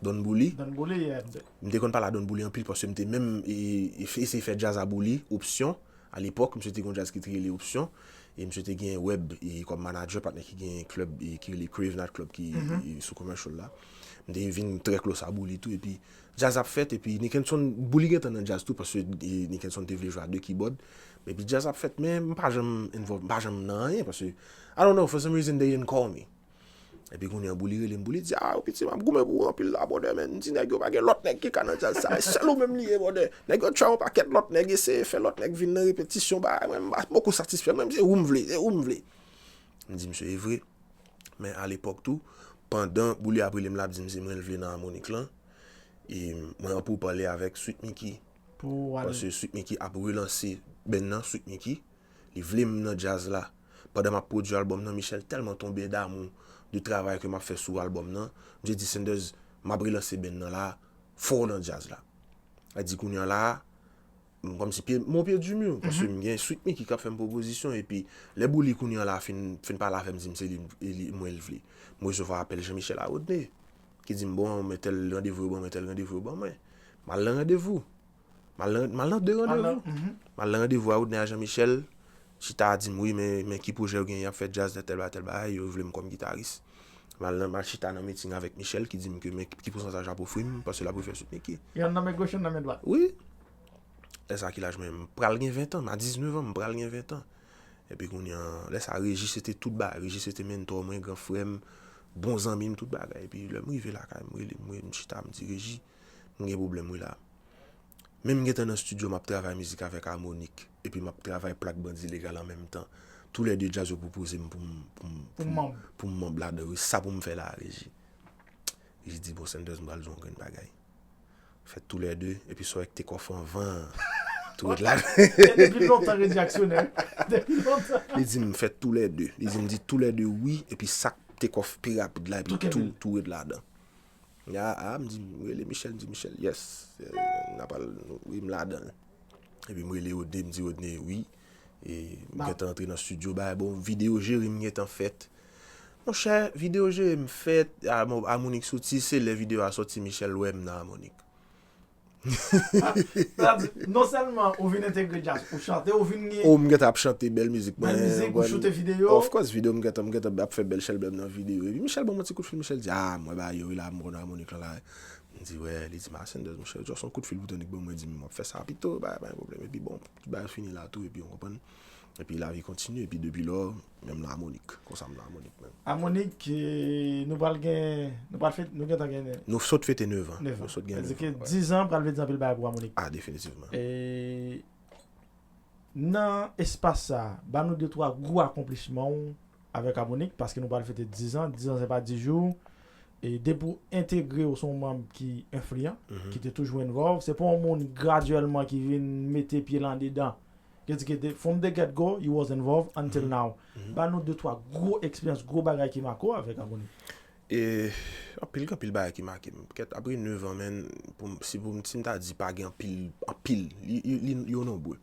Don Bouli. Don Bouli, yeah. M te konn pale a Don Bouli anpil paske m te menm e, e, eseye fè djaz a Bouli, Opsyon. A lepòk, misye te gen yon djaz ki te rele Opsyon. E misye te gen Web e, kòm manager, patnè ki gen klèb e, ki rele Crave Night Club ki e, sou Commercial la. M te vin trè close a Bouli tou. Epi djaz ap fèt. Epi Nickenson, Bouli gentan nan djaz tou paske e, Nickenson te vle jwe a de kibòd. Epi djaz ap fèt, men m pa janm involve, m pa janm nan anyen paske, I don't know, for some reason they didn't call me. Epi kounye a Bouli rele m, Bouli di, ah, piti, m ap goumen pou ou anpil la, brother, men m di nèg yo pa gen lòt nèg ki ka nan djaz sa, e sèl ou menm li ye, brother. Nèg yo try yon pakèt lòt nèg, eseye fè lòt nèg vin nan repetisyon, bagay, mwen m pa poko satisfè, mwen m se ou m vle, se ou m vle. M di misye, e vre. Men a lepòk tou, pandan Bouli ap rele m la ap di m se mwen l vle nan Harmonik lan, e mwen an pou pale avèk Sweet Micky. Pou al Paske Sweet Micky ap relanse band nan, Sweet Micky. Li vle m nan djaz la. Pandan m ap pwodui albòm nan, Michel tèlman tonbe damou de travay ke m ap fè sou albòm nan. Misye di, Sanders, m ap relanse band nan la, fò w nan djaz la. Sa di kounye a la, m kòmsi pye, m o pye di mi, paske m gen Sweet Micky k ap fè m pwopozisyon, epi lè Bouli kounye a la fin, fin pale avè m, di m se li, li mwen l vle. M resevwa apèl Jean Michel a Rodney, ki di m, bon, men tèl randevou yo ban mwen, tèl randevou yo ban mwen. M al nan randevou. M al nan, m al nan de randevou. M al nan randevou a Rodney a Jean Michel. Chita a di m, wi, men, men ki pwojè yo genyen, y ap fè djaz, tèl, tèl bagay, tèl bagay, yo vle m kòm gitaris. M al nan, m al chita nan meeting avèk Michel ki di m ke men ki pousantaj l ap ofri m, paske l ap refè Sweet Micky. Yon nan men goch, yon nan men dwat. Wi. Lè sa ki laj mwen, m pral gen ven tan, m a diznèf an, m pral gen ven tan. Epi kounye a, lè sa Régis se te tout bagay, Régis se te mentor mwen, gran frè m, bon zanmi m, tout bagay. Epi lè m rive lakay, m rele, m, m chita, m di, Régis, m gen pwoblèm wi la. Men m gentan nan estidyo, m ap travay mizik avèk Harmonik, epi m ap travay plak Bandi Legal an menm tan. Toulède djaz yo pwopoze m pou m, pou m, pou m, pou m manb ladan yo. Sa pou m fè la, Régis? Régis di, bon, Sanders, m pral di w yon grenn bagay. Fè toulède, epi sa w wè k Takeoff anvan an, tou ret la. Depi lontan, Régis aksyonè. Depi lontan. Li di m, fè toulède. Li di m, di toulède wi, epi sa k Takeoff pi rapid la, epi tou, tou ret ladan. Ya, a, m di, m rele Michel, m di, Michel, yes, eh, n a pral, wi, m ladan l. Epi m rele Rodney, m di, Rodney, wi. E m gentan antre nan estidyo, bagay bon, videyo Jere m gentan fèt. Monchè, videyo Jere m fèt, Harmonik soti, se lè videyo a soti, Michel wè m nan Harmonik. Sa di, non sèlman ou vin entegre djaz, ou chante, ou vin gen O, m gentan ap chante bèl mizik mwen. Bèl mizik, ou choute videyo. Of course, videyo, m gentan, m gentan ap fè bèl chèlbè m nan videyo. Epi Michel ban m yon ti kout fil, Michel di, a, mwen ba yo wi la, m konn Harmonik lan la. M di, wè, li di m, a, Sanders, monchè, just yon kout fil pou tannik ban mwen, di m, m ap fè sa pito, pa, pa gen pwoblèm. Epi bon, tout bagay fini la tou, epi w konprann. Epi lavi kontinye, epi depi lò, menm nan Harmonik. Konsa m nan Harmonik menm. Harmonik, eh, nou pral gen, nou pral fete, nou gentan gen Nou sot fete nèf an. Nèf an. Nou sot gen nèf an. Sètadi ke diz an pral vle di anpil bagay pou Harmonik. Ah, definitivman. E nan espas sa, ba nou de twa gwo akonplisman w avèk Harmonik, paske nou pral fete diz an, diz an se pa diz jou. E depi w entegre w se yon manm ki enfliyan, ki te toujou involve, se pa yon moun gradyèlman ki vin mete pye l andedan. Yo di ke de, from the get go, you was involved until now. Ba nou de twa gwo eksperyans, gwo bagay ki make w avèk Harmonik. E anpil, gen anpil bagay ki make m. Kèt, apre nèf an, menn, pou m, si pou m, si m ta di pa gen anpil, anpil, li, li, li, yo nonbre.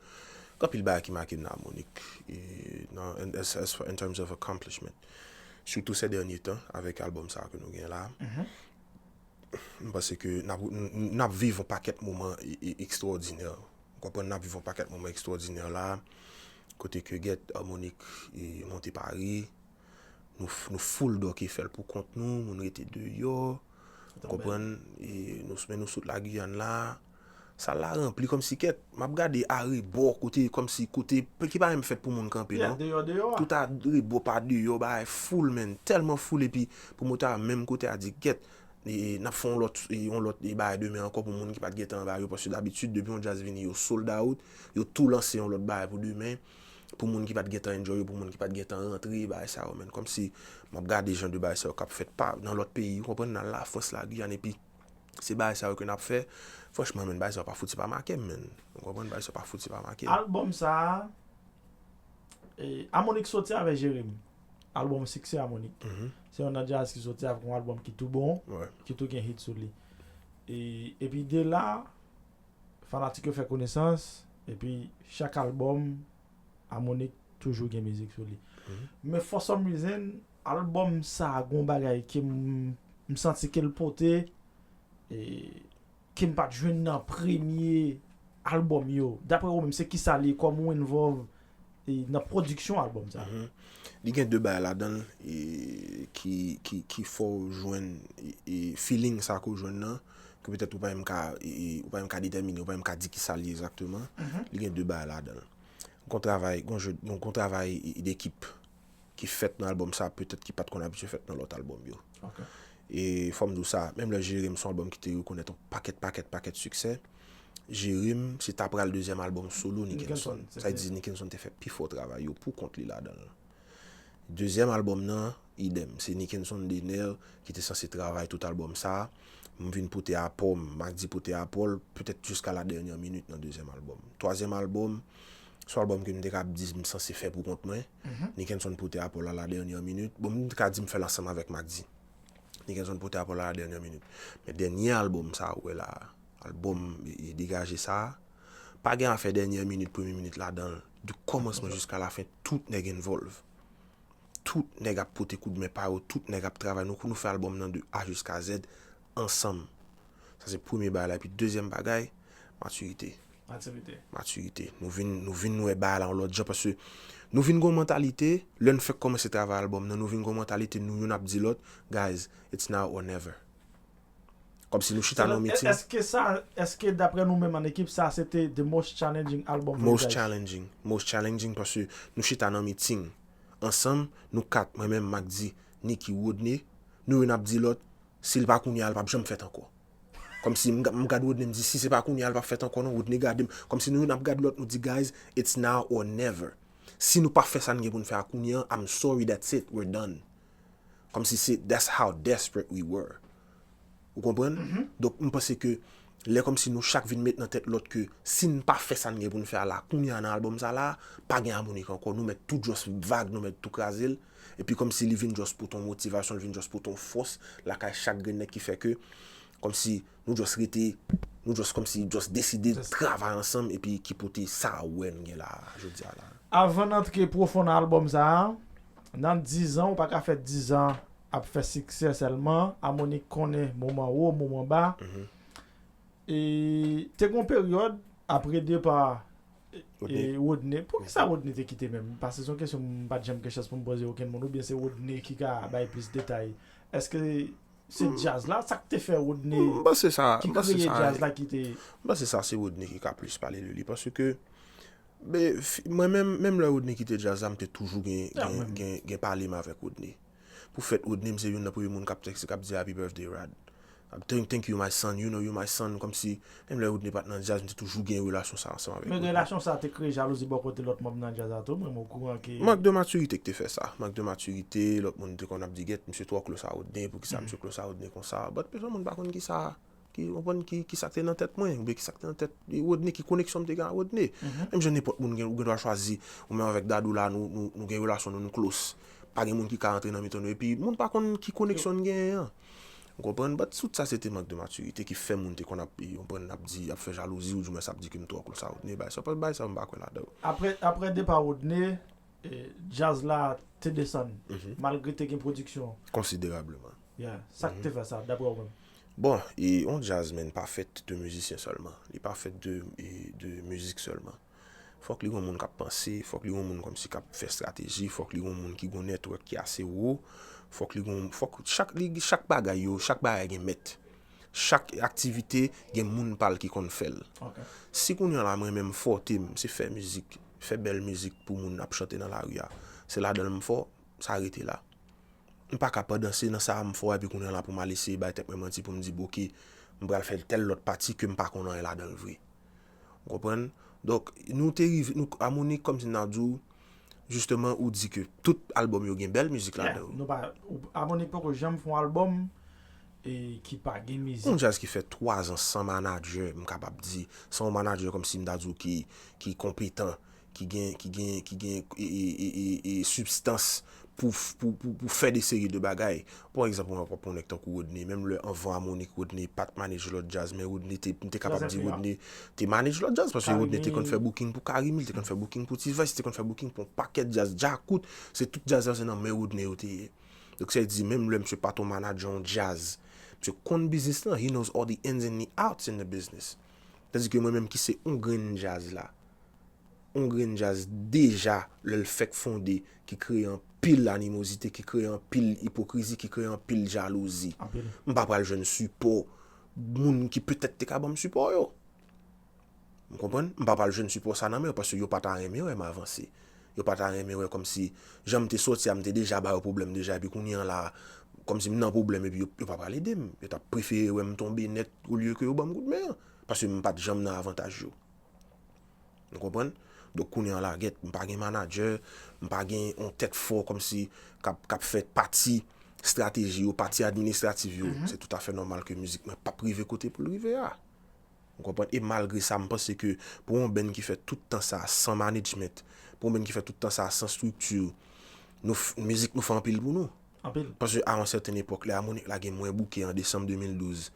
Gen anpil bagay ki make m nan Harmonik. E nan, in, as, as far, in terms of accomplishment. Sitou se dènye tan, avèk albòm sa a ke nou gen la. M panse ke n ap, n, n ap viv yon pakèt moman e, e, ekstwòdinè. Ou konprann, n ap viv yon pakèt moman ekstwòdinè la, kote ke gèt Harmonik e, monte Pari, nou, f- nou full dòk Eiffel pou kont nou, moun rete deyò, ou konprann, e, nou, men nou sot la Giyàn la, sal la ranpli kòmsi kèt, m ap gade arebò kote, kòmsi kote, ki pa menm fèt pou moun kanpe non. Tout arebò pa deyò, bagay full, menn, tèlman full, epi pwomotè a menm kote a di, gèt, e, n ap fè yon lòt, e, yon lòt, e, bagay demen ankò pou moun ki pa t gentan anba yo, paske dabitid, depi yon djaz vini, yo sold out, yo tou lanse yon lòt bagay pou demen, pou moun ki pa t gentan enjoy yo, pou moun ki pa t gentan rantre, bagay sa yo, menn. Kòmsi, m ap gade jan de bagay sa yo k ap fèt pa, nan lòt peyi, ou konprann, nan Lafrans, Lagiyàn, epi se bagay sa yo ke n ap fè. Franchman, menn, bagay sa yo pa fouti pa make m, menn. Ou konprann, bagay sa yo pa fouti pa make m. Albòm sa a, e, Harmonik soti avèk Jeremi. Albòm siksè Harmonik. Se yon nan djaz ki soti avèk yon albòm ki tou bon, ki tou gen hit sou li. E, epi de la, fanatik yo fè konesans, epi chak albòm, Harmonik toujou gen mizik sou li. Men for some reason, albòm sa a gon bagay ke m, m santi ke l pote, e, ke m pa t jwenn nan premye albòm yo. Daprè ou menm, se kisa li ye, kòman ou involve, e, nan pwodiksyon albòm sa a? Li gen de bagay ladan l, e, ki, ki, ki fè w jwenn, e, e, feeling sa ke w jwenn nan, ke petèt ou pa menm ka, e, e, ou pa menm ka detèmine, ou pa menm ka di kisa l ye egzakteman. Li gen de bagay ladan l. Gon travay, gon jè, gon, gon travay, e, e, dekip ki fèt nan albòm sa, petèt ki pa t konn abitye fèt nan lòt albòm yo. E fò m di w sa, menm lè Jere m se yon albòm ki te rekonèt yon pakèt, pakèt, pakèt siksè, Jere m se ta pral dezyèm albòm solo Nickenson. Sa vle di Nickenson te fè pi fò travay yo pou kont li ladan l. Dezyèm albòm nan, idèm. Se Nickenson Dener ki te sanse travay tout albòm sa. M vin pote apò m, Mack D pote apò l, petèt jiska la dènyè minit nan dezyèm albòm. Twazyèm albòm, se yon albòm ke m te ka ap di m sanse fè pou kont mwen. Nickenson pote apò l a la dènyè minit. Bon, m te ka di m fè l ansanm avèk Mack D. Nickenson pote apò l a la dènyè minit. Men dènyè albòm sa ou wè la, albòm e, e degaje sa, pa gen afè dènyè minit, premye minit ladan l. De kòmansman jiska lafen, tout nèg involve. Tout nèg ap pote koudmen pa yo, tout nèg ap travay. Nou, nou fè albòm nan de A jiska Z ansanm. Sa se premye bagay la. Epi dezyèm bagay, matirite. Matirite. Matirite. Nou vin, nou vin wè bagay la yon lòt jan, paske nou vin gon mantalite, lè n fèk kòmanse travay albòm nan, nou vin gon mantalite, nou youn ap di lòt, guys, it's now or never. Kòmsi nou chita nan yon meeting. Èske sa, èske daprè nou menm an ekip, sa se te the most challenging album for you Most guys? Challenging. Most challenging, paske nou chita nan meeting ansanm, nou kat, mwen menm, Mack D, Nicky, Rodney, nou youn ap di lòt, si l pa kounye a, l p ap janm fèt ankò. Kòmsi m, m gad Rodney, m di, si se pa kounye a, l p ap fèt ankò non. Rodney gade m. Kòmsi nou youn ap gad lòt, nou di, guys, it's now or never. Si nou pa fè sa n gen pou n fè a kounye a, I'm sorry, that's it, we're done. Kòmsi se, that's how desperate we were. Ou konprann? Donk, m panse ke lè kòmsi nou chak vin met nan tèt lòt ke si n pa fè sa n gen pou n fè a la, kounye a nan albòm sa la, pa gen Harmonik ankò, nou mèt tou just vag, nou mèt tou kraze l. Epi kòmsi li vin just pote yon motivasyon, li vin just pote yon fòs lakay chak grenn nèg ki fè ke kòmsi nou just rete, nou just kòmsi just deside travay ansanm epi ki pote sa ou wè n gen la jodi a la. Avan n antre pwofon nan albòm sa a, nan dizan, ou pa ka fè dizan ap fè siksè sèlman. Harmonik konnen moman wo, moman ba. E te gon peryòd apre depa e, Rodney. Poukisa Rodney te kite menm? Paske se yon kesyon m pa t janm gen chans pou m poze okenn moun, oubyen se Rodney ki ka bay plis detay. Èske se djaz la, sa k te fè Rodney M panse sa, ki m panse kreye sa, djaz la ki te m panse sa se Rodney ki ka plis pale de li, paske be, fi- mwen menm, menm lè Rodney kite djaz la, m te toujou gen, Ya, gen, mwen. Gen, gen pale m avèk Rodney. Pou fèt Rodney, m se youn nan premye moun k ap tekste, k ap di happy birthday Rad. Ap thank, thank you my son, you know you my son, kòmsi menm lè Rodney pa t nan djaz, m te toujou gen relasyon sa ansanm avèk Men Rodney. Relasyon sa te kreye jalouzi bò kote lòt manm nan djaz la tou, mwen m okouran ke Mank de matirite ki te fè sa. Mank de matirite, lòt moun te konn ap di gèt, misye twò close a Rodney, poukisa misye close a Rodney konsa. But pèsonn moun pa konn kisa, ki konprann ki, kisa k te nan tèt mwen, oubyen kisa k te nan tèt Rodney, ki koneksyon m te gen a Rodney. Menm jan nenpòt moun gen, ou gen dwa chwazi, ou menm avèk Dadou la, nou, nou, nou gen relasyon nou, nou close. Pa gen moun ki ka antre nan mitan nou, epi moun pa konn ki koneksyon n genyen an. Ou konprann? But tout sa se te mank de matirite ki fè moun te konn ap, ou konprann, ap di, ap fè jalouzi, ou dimwens ap di ke m twò close a Rodney, bagay sa, bagay sa, m pa kwè ladan. Apre, apre depa Rodney, e, djaz la te desann, malgre te gen pwodiksyon. Konsiderableman. Yeah. Sa k te fè sa, daprè ou menm? Bon, e yon djaz, men, pa fèt de mizisyen sèlman. Li pa fèt de, e, de mizik sèlman. Fòk li gon moun k ap panse, fòk li gon moun kòmsi k ap fè estrateji, fòk li gon moun ki gon network ki ase wo, fòk li gon, fòk chak, li, chak bagay yo, chak bagay gen mèt. Chak aktivite gen moun pa l ki konn fè l. Si kounye a la mwen menm fòte m se fè mizik, fè bèl mizik pou moun ap chante nan lari a, se ladan l m fò, sa rete la. M pa ka pandan se nan sa a m fò epi kounye a la pou m al eseye bay tèt mwen manti pou m di, "Bon, oke, m pral fè tèl lòt pati ke m pa konn anyen ladan l vre." Ou konprann? Donk, nou te rive, nou, Harmonik, kòmsi m ta di w, jisteman, ou di ke tout albòm yo gen bèl mizik ladan yo. Nou pa, Harmonik poko janm fè yon albòm e ki pa gen mizik. Yon djaz ki fè twa zan san manadjè, m kapab di, san yon manadjè kòmsi m ta di w ki, ki konpetan, ki gen, ki gen, ki gen e, e, e, e, e sibstans pou, pou, pou, pou fè de seri de bagay. Pou egzanp, mwen pran yon nèg tankou Rodney, menm lè anvan Harmonik, Rodney pa t manage lòt djaz, men Rodney te, m te kapab di Rodney te manage lòt djaz, paske Rodney te konn fè booking pou Carimi, li te konn fè booking pou T-Vice, li te konn fè booking pou yon pakèt djaz, Djakout, se tout djaz sa se nan men Rodney yo te ye. Donk, sa vle di, menm lè misye pa t yon manadjè yon djaz, misye konn biznis lan, he knows all the ins and the outs in the business. Tandis ke mwen menm ki se yon grenn djaz la, yon grenn djaz deja, lè l fèk fonde, ki kreye anpil animozite, ki kreye anpil ipokrizi, ki kreye anpil jalouzi. M pa pral jwenn sipò moun ki petèt te ka ban m sipò yo. M konprann? M pa pral jwenn sipò sa nan men yo, paske yo pa ta renmen wè m avanse. Yo pa ta renmen wè kòmsi jan m te sòti a, m te deja ba yo pwoblèm deja, epi kounye an la, kòmsi m nan pwoblèm, epi yo, yo pa pral ede m. Yo t ap prefere wè m tonbe nèt olye ke yo ban m kout men an, paske m pa t janm nan avantaj yo. Ou konprann? Donk, kounye an la, gèt, m pa gen manadjè, m pa gen yon tèt fò kòmsi k ap, k ap fè pati estrateji yo, pati administratif yo. Se toutafè nòmal ke mizik mwen p ap rive kote pou l rive a. Ou konprann? E malgre sa, m panse ke pou yon band ki fè tout tan sa a san management, pou yon band ki fè tout tan sa a san estrikti, nou f-, mizik nou fè anpil pou nou. Anpil. Paske a yon sèten epòk, lè Harmonik lage Mwen Bouke an desanm de mil douz,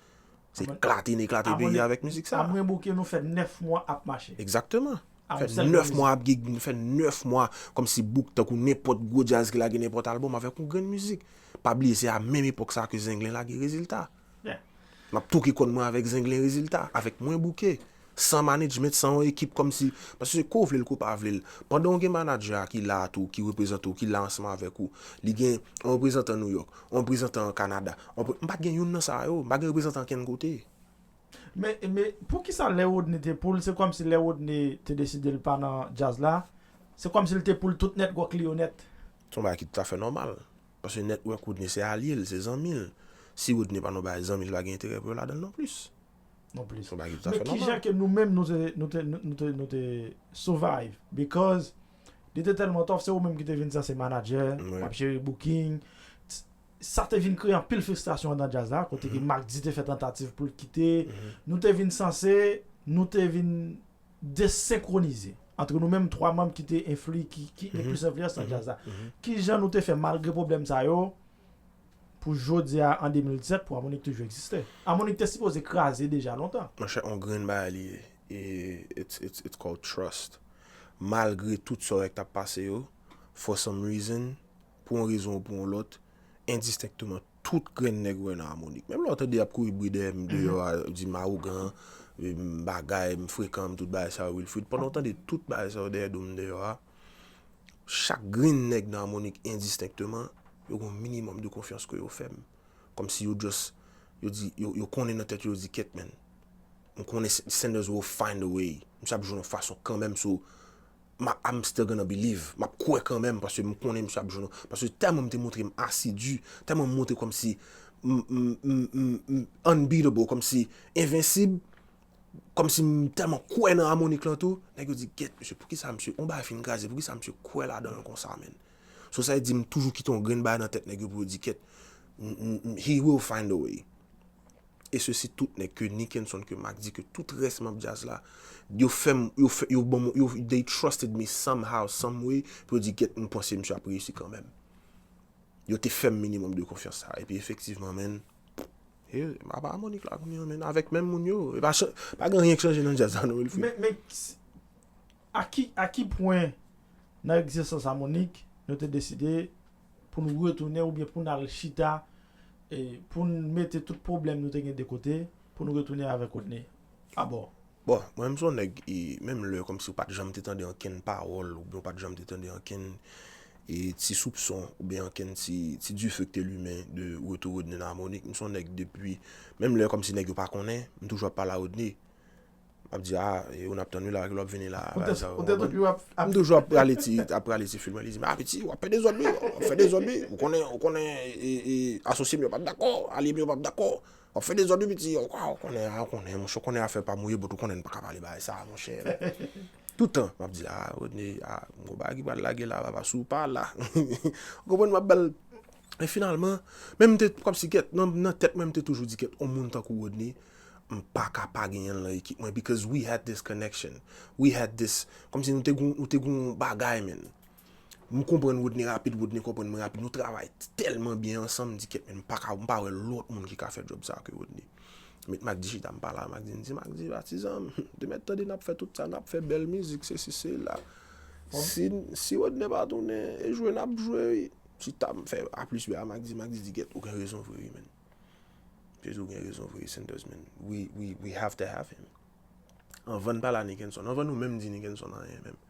se eklate n eklate peyi a avèk mizik sa a. Mwen Bouke nou fè nèf mwa ap mache. Egzakteman. Fè nèf mwa ap gig, fè nèf mwa kòmsi bouk tankou nenpòt gwo djaz ki lage nenpòt albòm avèk yon grenn mizik. Pa bliye se a menm epòk sa a ke Zenglen lage Rezilta. M ap touke kòn mwen avèk Zenglen Rezilta, avèk Mwen Bouke. San management, san yon ekip kòmsi, paske se ke w vle l, ke w pa vle l. Pandan w gen manadjè a ki la a tou, ki reprezante w, ki la ansanm avèk ou, li gen yon reprezantan Nouyòk, yon reprezantan Kanada, yon pre-, m pa t gen youn nan sa yo, m pa t gen reprezantan ankenn kote. Men, men, poukisa lè Rodney te pou l, se kòmsi lè Rodney te deside l pa nan djaz la, se kòmsi l te pou l tout network li yo nèt? Se yon bagay ki toutafè nòmal. Paske network Rodney se alye l, se zanmi l. Si Rodney pa nan yon bagay, zanmi l pa gen enterè pou yo ladan l nonplis. Nonplis. Se yon bagay ki toutafè nòmal. Men kijan ke nou menm nou te, nou te, nou, nou te, nou te survive? Because li te tèlman tough, se ou menm ki te vin sanse manadjè, w ap jere booking. Sa te vin kreye anpil fristrasyon anndan djaz la, kote ke Mack D te fè tantativ pou l kite. Nou te vin sanse, nou te vin desenkwonize ant nou menm twa manm ki te enfli-, ki, ki gen plis enfliyans nan djaz la. Kijan nou te fè, malgre pwoblèm sa yo, pou jodi a, an de mil disèt, pou Harmonik toujou egziste? Harmonik te sipoze kraze deja lontan. Monchè, on grenn bagay li ye. E it's, it's, it's called trust. Malgre tout sa w wè k t ap pase yo, for some reason, pou yon rezon ou pou yon lòt, endistenkteman, tout grenn nèg ou wè nan Harmonik. Menm lè w tande y ap kouri bri dèyè m deyò a, di m awogan, m bagay, m frekan, m tout bagay sa yo, Wilfrid. Pandan w tande tout bagay sa yo dèyè do m deyò a, chak grenn nèg nan Harmonik endistenkteman, yo gen yon minimòm de konfyans ke yo fè m. Kòmsi yo just, yo di, yo, yo konnen nan tèt yo, yo di, "Kèt, man. M konnen S-, Sanders will find a way. Misye ap jwenn yon fason kanmenm, so, m a, I'm still gonna believe. M ap kwè kanmenm, paske m konnen misye ap jwenn yon," paske tèlman m te montre m asidi, tèlman m montre kòmsi m, m, m, m, m unbeatable, kòmsi envensib, kòmsi m tèlman kwè nan Harmonik lan tou, nèg yo di, "Gèt, mesye, poukisa misye, yon bagay fin kraze, poukisa misye kwè ladan l konsa, man?" So, sa vle di, m toujou kite yon grenn bagay nan tèt nèg yo pou yo di, "Kèt, m, m, m, he will find a way." E sesi tout nèg ke Nickenson, ke Mack D, ke tout rès manm djaz la, yo fè m, yo fè, yo ban m, yo, they trusted me somehow, some way, pou yo di, "Gèt, m panse misye ap reyisi kanmenm." Yo te fè m minimòm de konfyans sa. Epi efektivman, man, e, apa Harmonik la kounye a, man, avèk menm moun yo. E pa chan-, pa gen anyen k chanje nan djaz la, non, Wilfrid. Men, men, s-, a ki, a ki pwen nan egzistans Harmonik, nou te deside pou nou retounen oubyen pou n al chita, e, pou n mete tout pwoblèm nou te gen de kote, pou nou retounen avèk Rodney abò? Bon, mwen, m se yon nèg, e, menm lè kòmsi w pa t janm te tande ankenn pawòl, oubyen w pa t janm te tande ankenn, e, ti soupson, oubyen ankenn ti, ti dife k te limen de retou Rodney nan Harmonik, m se yon nèg depi, menm lè kòmsi nèg yo pa konnen, m toujou ap pale a Rodney. M ap di, "A, e, ou n ap tann wi la, kilè w ap vini la, bagay sa yo." Ou te toujou ap, ap, m toujou ap prale ti, ap prale ti fil mwen, li di m, "A, piti, w ap fè dezòd wi, w ap fè dezòd wi, ou konnen, ou konnen, e, e, asosye m yo p ap dakò, alye m yo p ap dakò." W ap fè dezòd wi piti, w konnen, a, w konnen, monchè, w konnen afè pa m ou ye, but ou konnen n pa ka pale bagay sa, monchè. Tout tan, m ap di, "A, Rodney, a, m gon bagay ki pral lage la, papa, si w pa la." Ou konprann, m ap ba l. E finalman, men m te, kòmsi gèt, nan, nan tèt mwen, m te toujou di, "Gèt, yon moun tankou Rodney, m pa ka pa genyen l nan ekip mwen, because we had this connection. We had this," kòmsi nou te gon, nou te gon bagay, man. M konprann Rodney rapid, Rodney konprann mwen rapid. Nou travay tèlman byen ansanm, m di, "Kèt, men m pa ka, m pa wè lòt moun ki ka fè djòb sa ke Rodney." Met Mac D chita, m pale a Mac D, m di, "Mac D, patizan m, te mèt tande n ap fè tout sa, n ap fè bèl mizik, se si, se la. Si, si Rodney pa tounen, e jwe n ap jwe, wi." Chita, m fè a plis B a Mac D, Mac D di, "Gèt, ou gen rezon vre, wi, men." Jezi, ou gen rezon vre, Sanders, men. We, we, we have to have him. Anvan n pale a Nickenson, anvan nou menm di Nickenson anyen menm.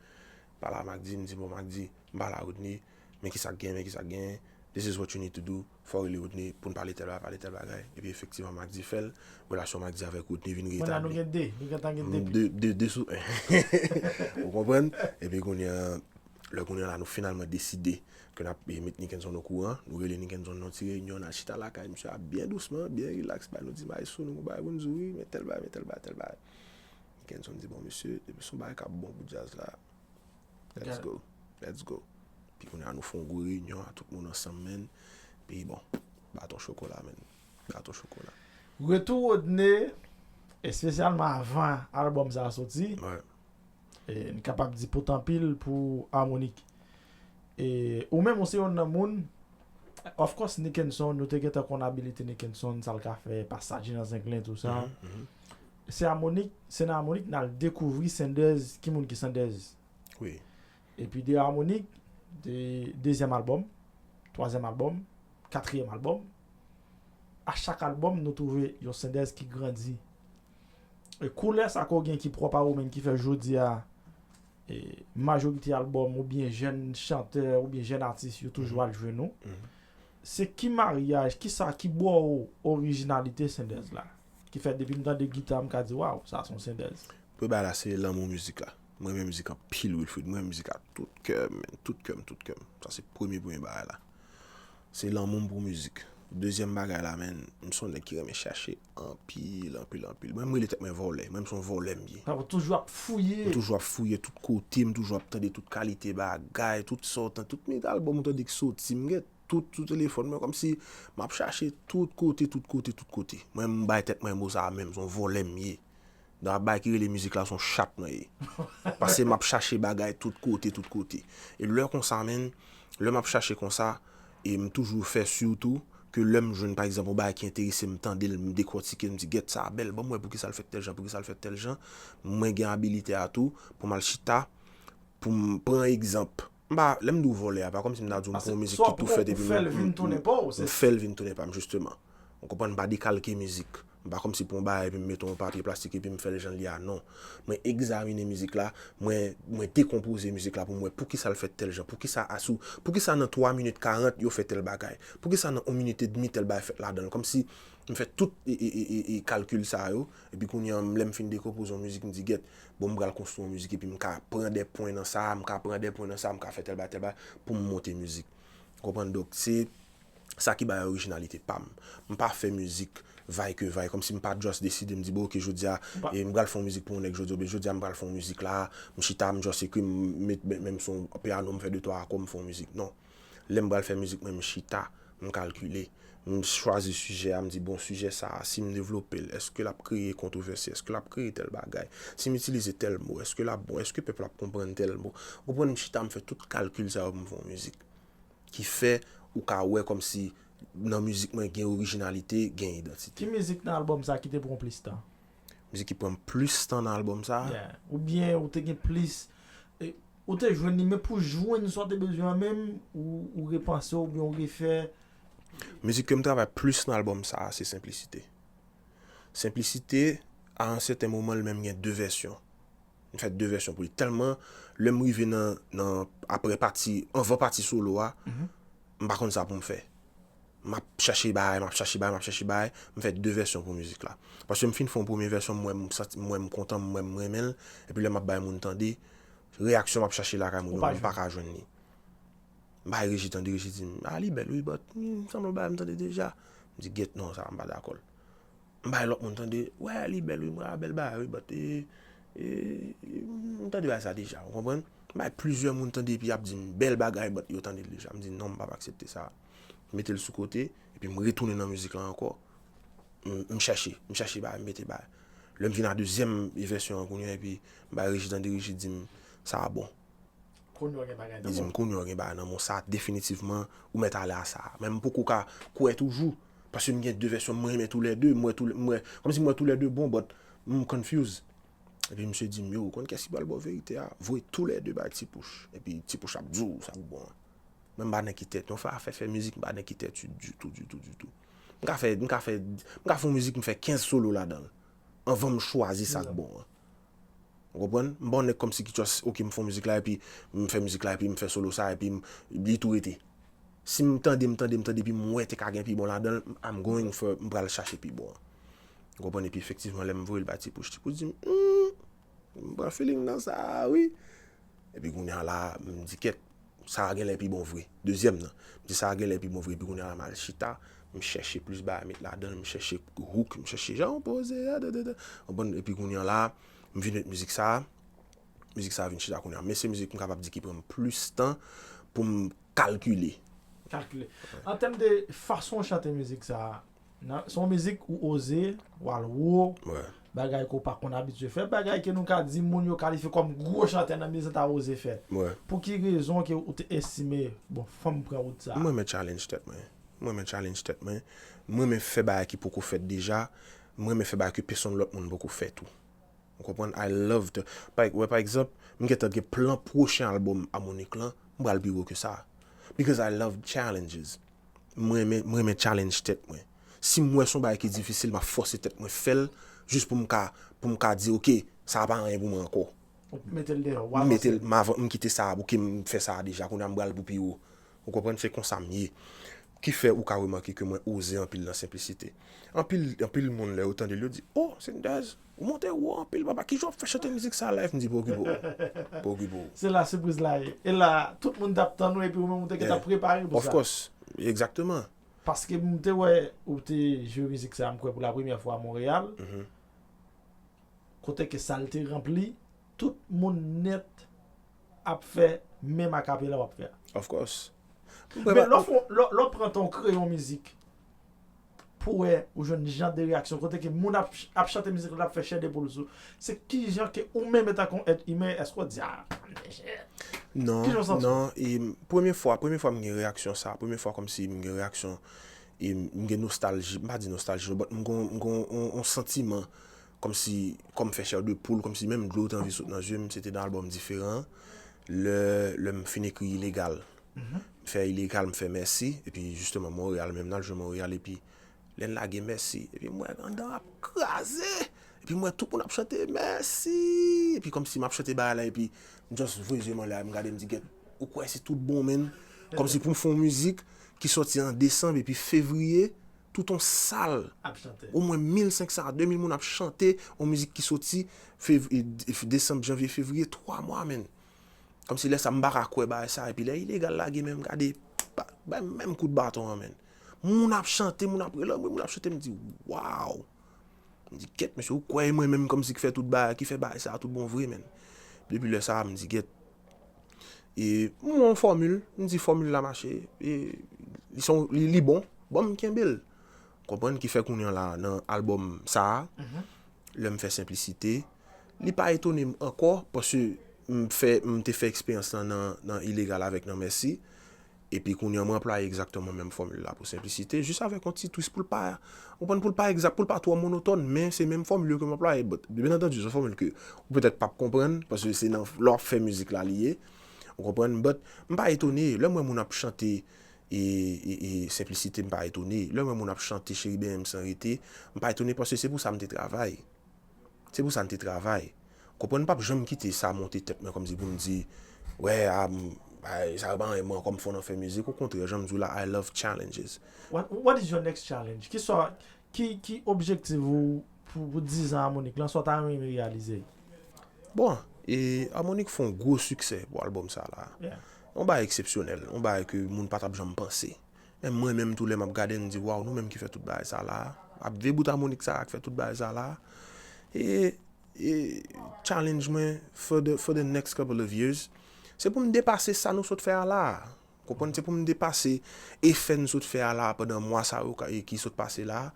Pale a Mac D, m di, "Bon, Mac D, m pale a Rodney, men ki sa k gen, men ki sa k gen. This is what you need to do. Fò w rele Rodney pou n pale tèl bagay, pale tèl bagay." Epi efektivman, Mac D fè l. Relasyon Mac D avèk Rodney vin Kounye a nou retabli. Gen de, nou gentan gen de pi. De, de, de sou. Ou konprann? Epi kounye a, lè kounye a la, nou finalman deside ke n ap, eh, met Nickenson okouran. Nou rele Nickenson nan ti reyinyon, n al chita lakay misye a byen dousman, byen rilaks. Bay nou di, "Maestro, nou gon bagay pou n di w, wi, men tèl bagay, men tèl bagay, tèl bagay." Nickenson di, "Bon, mesye, depi se yon bagay k ap bon pou djaz la, let's go, let's go." Pi kounye a nou fè yon gwo reyinyon a tout moun ansanm, men. Pi bon, baton chokola, men. Baton chokola. Retou Rodney, espesyalman avan albòm sa a soti. Wi. E, n kapab di potanpil pou Harmonik. E, ou menm, ou se youn nan moun, of course, Nickenson, nou te gentan konn abilite Nickenson, sa l ka fè, pasaj nan zenglen, tou sa. Mhm, mhm. Se Harmonik, se nan Harmonik n al dekouvri Sanders, ki moun ki Sanders. Wi. Epi de Harmonik, de, dezyèm albòm, twazyèm albòm, katriyèm albòm, a chak albòm, nou twouve yon Sanders ki grandi. E koulè sa ke w gen ki pwòp a ou menm ki fè jodi a, e, majorite albòm oubyen jèn chantè oubyen jèn atis yo toujou al jwenn ou. Mhm. Se ki maryaj, ki sa ki ba w orijinalite Sanders la? Ki fè depi m tande gita, m ka di, "Waw, sa se yon Sanders." Premye bagay la, se lanmou mizik la. Mwen renmen mizik anpil, Wilfrid. Mwen renmen mizik ak tout kè m, tout kè m, tout kè m. Sa se premye, premye bagay la. Se lanmou m pou mizik. Dezyèm bagay la, men, m se yon nèg ki renmen chache anpil, anpil, anpil. Mwen, m rele tèt mwen vòlè. Mwen, m se yon vòlè m ye. Sa, ou toujou ap fouye. M toujou ap fouye tout kote, m toujou ap tande tout kalite bagay, tout sa w tande, tout albòm ou tande ki soti, m gen tout sou telefòn mwen, kòmsi m ap chache tout kote, tout kote, tout kote. Mwen, m bay tèt mwen mo sa a menm, se yon vòlè m ye. Nan bagay ki rele mizik la, se yon chat mwen ye. Paske m ap chache bagay tout kote, tout kote. E lè konsa, menn, lè m ap chache konsa, e m toujou fè sitou ke lè m jwenn, pa egzanp, yon bagay ki enterese m, m tande l, m dekòtike l, m di, "Gèt sa a bèl, ban m wè poukisa l fèt tèl jan, poukisa l fèt tèl jan." Mwen gen abilite a tou pou m al chita, pou m pran egzanp. M pa, lè m di w vòlè a, pa kòmsi m ta di w m pran yon mizik ki tou fèt epi m, m, m, m fè l vin tounen pa m, jisteman. Ou konprann, m pa dekalke mizik. M pa kòmsi pran yon bagay epi m mete yon papye plastik epi m fè l jan l ye a, non. Mwen egzamine mizik la, mwen, mwen dekonpoze mizik la pou m wè poukisa l fèt tèl jan, poukisa asou, poukisa nan twa minit karant yo fè tèl bagay, poukisa nan yon minit edmi tèl bagay fèt ladan l. Kòmsi m fè tout e, e, e, e, e kalkil sa yo, epi kounye a, lè m fin dekonpoze yon mizik, m di, "Gèt, bon, m pral konstwi yon mizik," epi m ka pran de pwen nan sa, m ka pran de pwen nan sa, m ka fè tèl bagay, tèl bagay, pou m monte mizik. Ou konprann? Donk, se sa ki bay orijinalite pa m. M pa fè mizik vay ke vay, kòmsi m pa just deside, m di, "Bon, oke, jodi a, e, m pral fè yon mizik pou yon nèg jodi, oubyen jodi a, m pral fè yon mizik la," m chita, m just ekri, m met, men, men m son pyano, m fè de twa akò, m fè yon mizik. Non. Lè m pral fè mizik mwen, m chita, m kalkile, m chwazi sijè a, m di, "Bon, sijè sa a, si m devlope l, èske l ap kreye kontwovèsi? Èske l ap kreye tèl bagay? Si m itilize tèl mo, èske l ap bon? Èske pèp la ap konprann tèl mo?" Ou konprann, m chita, m fè tout kalkil sa yo pou m fè yon mizik. Ki fè ou ka wè kòmsi nan mizik mwen gen orijinalite, gen idantite. Ki mizik nan albòm sa ki te pran w plis tan? Mizik ki pran m plis tan nan albòm sa? Yeah. Oubyen ou te gen plis, e, ou te jwenn li, men pou jwenn sa w te bezwen an menm, ou, ou repanse oubyen ou refè? Mizik ke m travay plis nan albòm sa a, se Senplisite. Senplisite, a yon sèten moman, li menm gen de vèsyon. M fè de vèsyon pou li. Tèlman, lè m rive nan, nan, apre pati, anvan pati solo a, m pa konn sa pou m fè. M ap chache bagay, m ap chache bagay, m ap chache bagay. M fè de vèsyon pou mizik la. Paske m fin fè yon premye vèsyon, m wè m santi, m wè m kontan, m wè m renmen l. Epi lè m ap bay moun tande, reyaksyon m ap chache lakay moun yo, m pa ka jwenn li. M bay Regi tande, Regi di m, "A, li bèl, wi, but, hmm, sanble yon bagay m tande deja." M di, "Gèt, non, sa, m pa dakò l." M bay lòt moun tande, "Wè, li bèl, wi, m wè a bèl bagay, wi, but, e, e, m tande bagay sa deja," ou konprann? M bay plizyè moun tande, epi y ap di m, "Bèl bagay," but yo tande l deja. M di, "Non, m p ap aksepte sa." M mete l sou kote, epi m retounen nan mizik la ankò. M, m chèche, m chèche bagay, m mete bagay. Lè m vin a dezyèm vèsyon an kounye a, epi m bay Regi tande, Regi di m, "Sa a bon." Kounye a w gen bagay Li nan di men m kounye a w gen bagay nan men w, sa definitivman ou mèt ale a sa. Men m poko ka kwè toujou. Paske m gen de vèsyon, m renmen toulède, m wè toulè, m wè, kòmsi m wè toulède bon, but m confuse. Epi misye di m, yo, ou konn kiyès ki pral ba w verite a? Voye toulède bay Ti Pouch. Epi Ti Pouch ap di w sa k bon an. Men m pa nan ki tèt. Yon fwa afè fè mizik, m pa nan ki tèt ditou, ditou, ditou. M ka fè, m ka fè, m ka fè yon mizik, m fè kenz solo ladan l. Anvan m chwazi sa k bon an. Ou konprann? M pa yon nèg kòmsi ki just, ok, m fè yon mizik la, epi m fè mizik la, epi m fè solo sa, epi m, li tou rete. Si m tande, m tande, m tande, epi m wè te ka gen pi bon ladan l, I'm going for, m pral chache pi bon an. Ou konprann? Epi efektivman, lè m voye l bay Ti Pouch, Ti Pouch di m, hmm, m pran feeling nan sa a, wi. Epi kounye a la, m di, kèt, sa a genlè pi bon vre. Dezyèm nan. M di, sa a genlè pi bon vre. Epi kounye a la, m al chita, m chèche plis bagay met ladan l, m chèche hook, m chèche jan w poze a, da, da, da. Ou konprann? Epi kounye a la, m vin met mizik sa a. Mizik sa a vin chita kounye a. Men se mizik m kapab di ki pran m plis tan pou m kalkile. Kalkile. An tèm de fason w chante mizik sa a, nan, se yon mizik ou oze, w al wo, Wè. Bagay ke w pa konn abitye fè, bagay ke nou ka di moun yo kalifye kòm gwo chantè nan mizik ta oze fè. Wè. Pou ki rezon ke ou te estime, bon, fò m pran wout sa a? M renmen challenge tèt mwen. M renmen challenge tèt mwen. M renmen fè bagay ki poko fèt deja. M renmen fè bagay ke pèsonn lòt moun poko fè tou. Ou konprann? I love to, pa, wè, pa egzanp, m gentan gen plan pwochen albòm Harmonik lan, m pral pi wo ke sa. Because I love challenges. M renmen, m renmen challenge tèt mwen. Si m wè se yon bagay ki difisil, m ap fòse tèt mwen fè l, jis pou m ka, pou m ka di, ok, sa a pa anyen pou mwen ankò. Ou mete l deyò, w M mete l, avanse. M avan, m kite sa a, ok, m fè sa a deja, kounye a m pral pou pi wo. Ou konprann? Se konsa m ye. Ki fè ou ka remake ke mwen oze anpil nan senplisite. Anpil, anpil moun lè yo tande l, yo di, oh, Senders, ou monte wo anpil, papa, kijan w ap fè chante mizik sa live? M di, pa okipe w. Pa okipe w. Se la sipriz la ye. E la, tout moun t ap tann ou epi ou menm ou te gentan Yeah. prepare pou Of sa. Course, egzakteman. Paske m te wè ou te jwe mizik sa, m kwè pou la premyè fwa a Monreyal. Mhm. Kote ke sal te ranpli, tout moun nèt ap fè menm akapela w ap fè a. Of course. Men lè w fè, lè, lè w pran tan w kreye yon mizik, pou wè ou jwenn jan de reyaksyon, kote ke moun ap, ap chante mizik la, ap fè chè de poul sou, se kijan ke ou menm etan ke yon èt imen, èske w di, ah, Non, Kijan w santi w? Non, e m, premye fwa, premye fwa m gen reyaksyon sa, premye fwa kòmsi m gen reyaksyon, e m, m gen nostalji, m pa di nostalji, non, but m gen, m gen yon, yon santiman, kòmsi, kòm fè chè de poul, kòmsi menm dlo te anvi sot nan zye m, se te nan albòm Diferan, lè, lè m fin ekri Ilegal. M fè Ilegal, m fè Mèsi, epi jisteman Monreyal, menm nan jwe Monreyal, epi lè n lage Mèsi, epi m wè anndan ap kraze, epi m wè tout moun ap chante Mèsi, epi kòmsi m ap chante bagay la, epi m just voye zye m anlè, m gade, m di, gèt, ou kwè se tout bon, menn? Kòmsi pou m fè yon mizik ki sòti an desanm, epi fevriye, tout yon sal, Ap chante. Omwen mil senk san a de mil moun ap chante yon mizik ki soti fev, e, e, desanm, janvye, fevriye, twa mwa, menn. Kòmsi lè sa m pa ka kwè bagay sa, epi lè Ilegal lage, menm gade, ba, bay menm kout baton an, menn. Moun ap chante, moun ap rele, moun ap chante, m di, waw. M di, gèt, mesye, ou kwè e mwen menm kòmsi ki fè tout bagay, ki fè bagay sa tout bon vre, menn. Depi lè sa, m di, gèt, e m wè yon fòmil, m di fòmil la mache, e li, se yon, li, li bon, ban m kenbe l. Konprann? Ki fè kounye a la, nan albòm sa a, lè m fè Senplisite, li pa etone m ankò, paske m fè, m te fè eksperyans lan nan, nan Ilegal avèk nan Mèsi, epi kounye a mwen anplwaye egzakteman menm fòmil la pou Senplisite, jis avèk yon ti twist pou l pa, ou konprann, pou l pa egzak, pou l pa twò monotòn, men se menm fòmil yo ke m anplwaye. But, byen antandi, se yon fòmil ke ou petèt p ap konprann, paske se nan, lè w ap fè mizik la li ye, ou konprann? But, m pa etone, lè m wè moun ap chante, e, e, e Senplisite, m pa etone. Lè m wè moun ap chante Cheri benyen m san rete, m pa etone, paske se pou sa m te travay. Se pou sa m te travay. Konprann, m p ap janm kite sa monte tèt mwen kòmsi pou m di, wè, a, m, a, sa yo pa anyen mwen ankò, m fò nan fè mizik. Okontrè, jan m di w la, I love challenges. What, what is your next challenge? Ki sa, ki, ki objektif ou pou, pou diz an Harmonik lan, sa w ta renmen reyalize? Bon, e Harmonik fè yon gwo siksè pou albòm sa la. Yeah. Yon bagay eksepsyonèl, yon bagay ke moun pa t ap janm panse. Men mwen menm tou lè m ap gade, m di, waw, nou menm ki fè tout bagay sa la. Ap vye bout Harmonik sa a ki fè tout bagay sa la. E, e challenge mwen for the, for the next couple of years, se pou m depase sa nou sot fè a la. Konprann? Se pou m depase efè n sot fè a la pandan mwa sa yo ka, e ki sot pase la.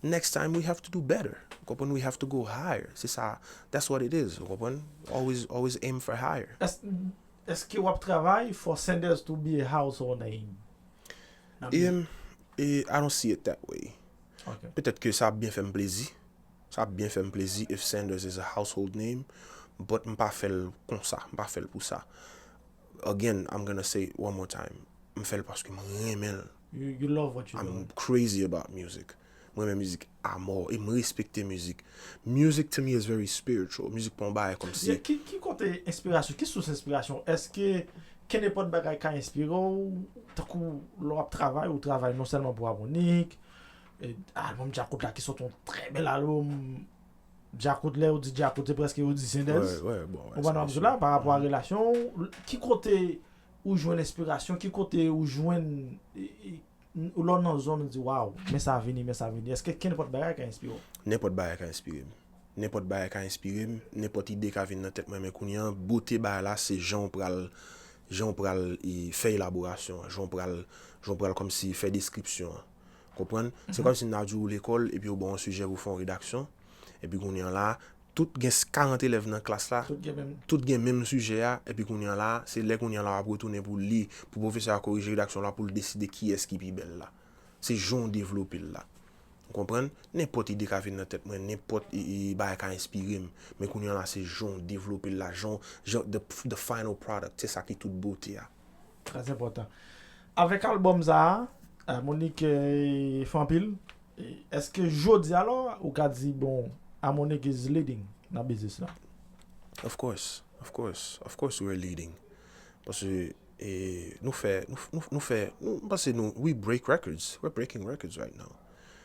Next time we have to do better. Konprann? We have to go higher. Se sa. That's what it is. Ou konprann? Always, always aim for higher. Èske, Èske w ap travay for Sanders to be a household name? Nan E, e, I don't see it that way. Ok. Petèt ke sa ap byen fè m plezi. Sa ap byen fè m plezi if Sanders is a household name. But m pa fè l konsa. M pa fè l pou sa. Again, I'm gonna say it one more time. M fè l paske m renmen l. You, you love what you do. I'm crazy about music. Mwen renmen mizik amò e m respekte mizik. Music to me is very spiritual. Mizik pa yon bagay kòmsi. Ki, ki kote enspirasyon, ki sous enspirasyon? Èske kenenpòt bagay ka enspire w? Tankou lè w ap travay, ou travay non sèlman pou Harmonik, e, albòm Djakout la ki sot yon trè bèl albòm. Djakout, lè ou di Djakout, se prèske ou di Sendèz. Wè, wè, bon, wè, Ou pa nan se la, pa rapò a relasyon, ki kote ou jwenn enspirasyon, ki kote ou jwenn, e, e, lè w nan zòn, ou di, waw, men sa vini, men sa vini. Èske kenenpòt bagay ka enspire w? Nenpòt bagay ka enspire m. Nenpòt bagay ka enspire m, nenpòt ide ka vin nan tèt mwen, men kounye an, bote bagay la, se jan w pral, jan w pral e, fè elaborasyon an, jan w pral, jan w pral kòmsi fè deskripsyon an. Konprann? Se kòmsi m ta di w lekòl, epi yo ba w yon sijè pou fè yon redaksyon, epi kounye an la, tout gen karant elèv nan klas la, Tout gen menm. Tout gen menm sijè a, epi kounye an la, se lè kounye an la w ap retounen pou li, pou pwofesè a korije redaksyon la, pou l deside kiyès ki pi bèl la. Se jan w devlope l la. Ou konprann? Nenpòt ide ka vin nan tèt mwen, nenpòt e, e, bagay ka enspire m. Men kounye an la, se jan w devlope l la, jan, jan the, the final product, se sa ki tout bote a. Trè enpòtan. Avèk albòm sa a, Harmonik e, fè anpil. E, èske jodi alò, ou ka di, bon, Harmonik is leading nan biznis la? Of course, of course, of course we're leading. Paske e, nou fè, nou, nou, nou fè, nou, m panse nou, we break records, we're breaking records right now.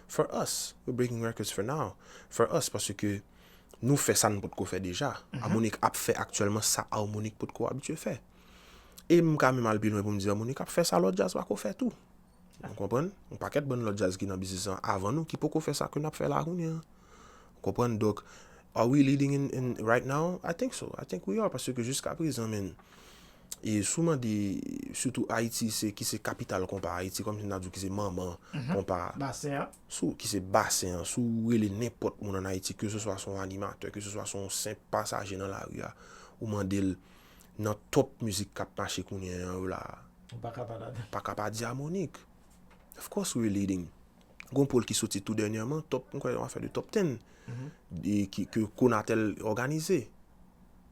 For us, we're breaking records for now. For us, paske nou fè sa n potko fè deja. Harmonik ap fè aktyèlman sa Harmonik potko abitye fè. E m ka menm al pi lwen pou m di Harmonik ap fè sa lòt djaz pako fè tou. Ou konprann? Yon pakèt bann lòt djaz ki nan biznis lan avan nou ki poko fè sa ke n ap fè la kounye an. Ou konprann? Donk, are we leading in, in right now? I think so. I think we are. Paske jiska prezan, men, e si w mande, sitou Ayiti, se ki se kapital konpa Ayiti, kòmsi n ap di w ki se manman konpa. Basen an. Si w, ki se basen an, si w rele nenpòt moun ann Ayiti, ke se swa se yon animatè, ke se swa se yon senp pasaje nan lari a, ou mande l nan top mizik k ap mache kounye an yo la, Ou pa ka pa ladan. Pa ka pa di Harmonik. Of course we're leading. Gon poll ki soti tou dènyèman, top, m kwè yon afè de top ten. E ki, ke Konatel òganize.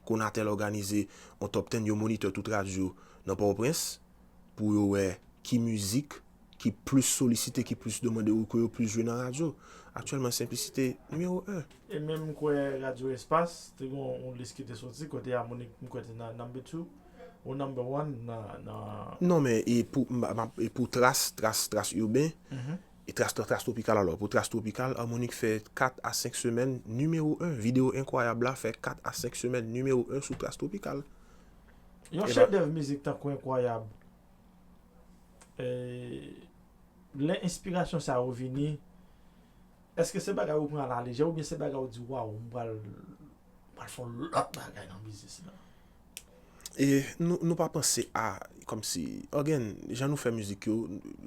Konatel òganize yon top ten, yo monitè tout radyo nan Pòtoprens pou yo wè ki mizik ki plis solisite, ki plis demande ou ke yo plis jwe nan radyo. Aktyèlman, Senplisite nimewo en. E menm m kwè Radyo Espas, te gen yon lis ki te soti, kote Harmonik, m kwè te nan number two, ou number one nan, nan Non, men e pou, m, m, e pou Tras, Tras, Tras Iben, e Tras, Tras Tropikal alò. Pou Tras Tropikal, Harmonik fè kat a senk semèn nimewo en. Videyo Enkwayab la fè kat a senk semèn nimewo en sou Tras Tropikal. Yon Eba- chedèv mizik tankou Enkwayab. E, lè enspirasyon sa yo vini, èske se bagay ou pran alalejè oubyen se bagay ou di, waw, m pral, m pral fè yon lòt bagay nan biznis la? E nou, nou pa panse a, kòmsi, again, jan nou fè mizik yo,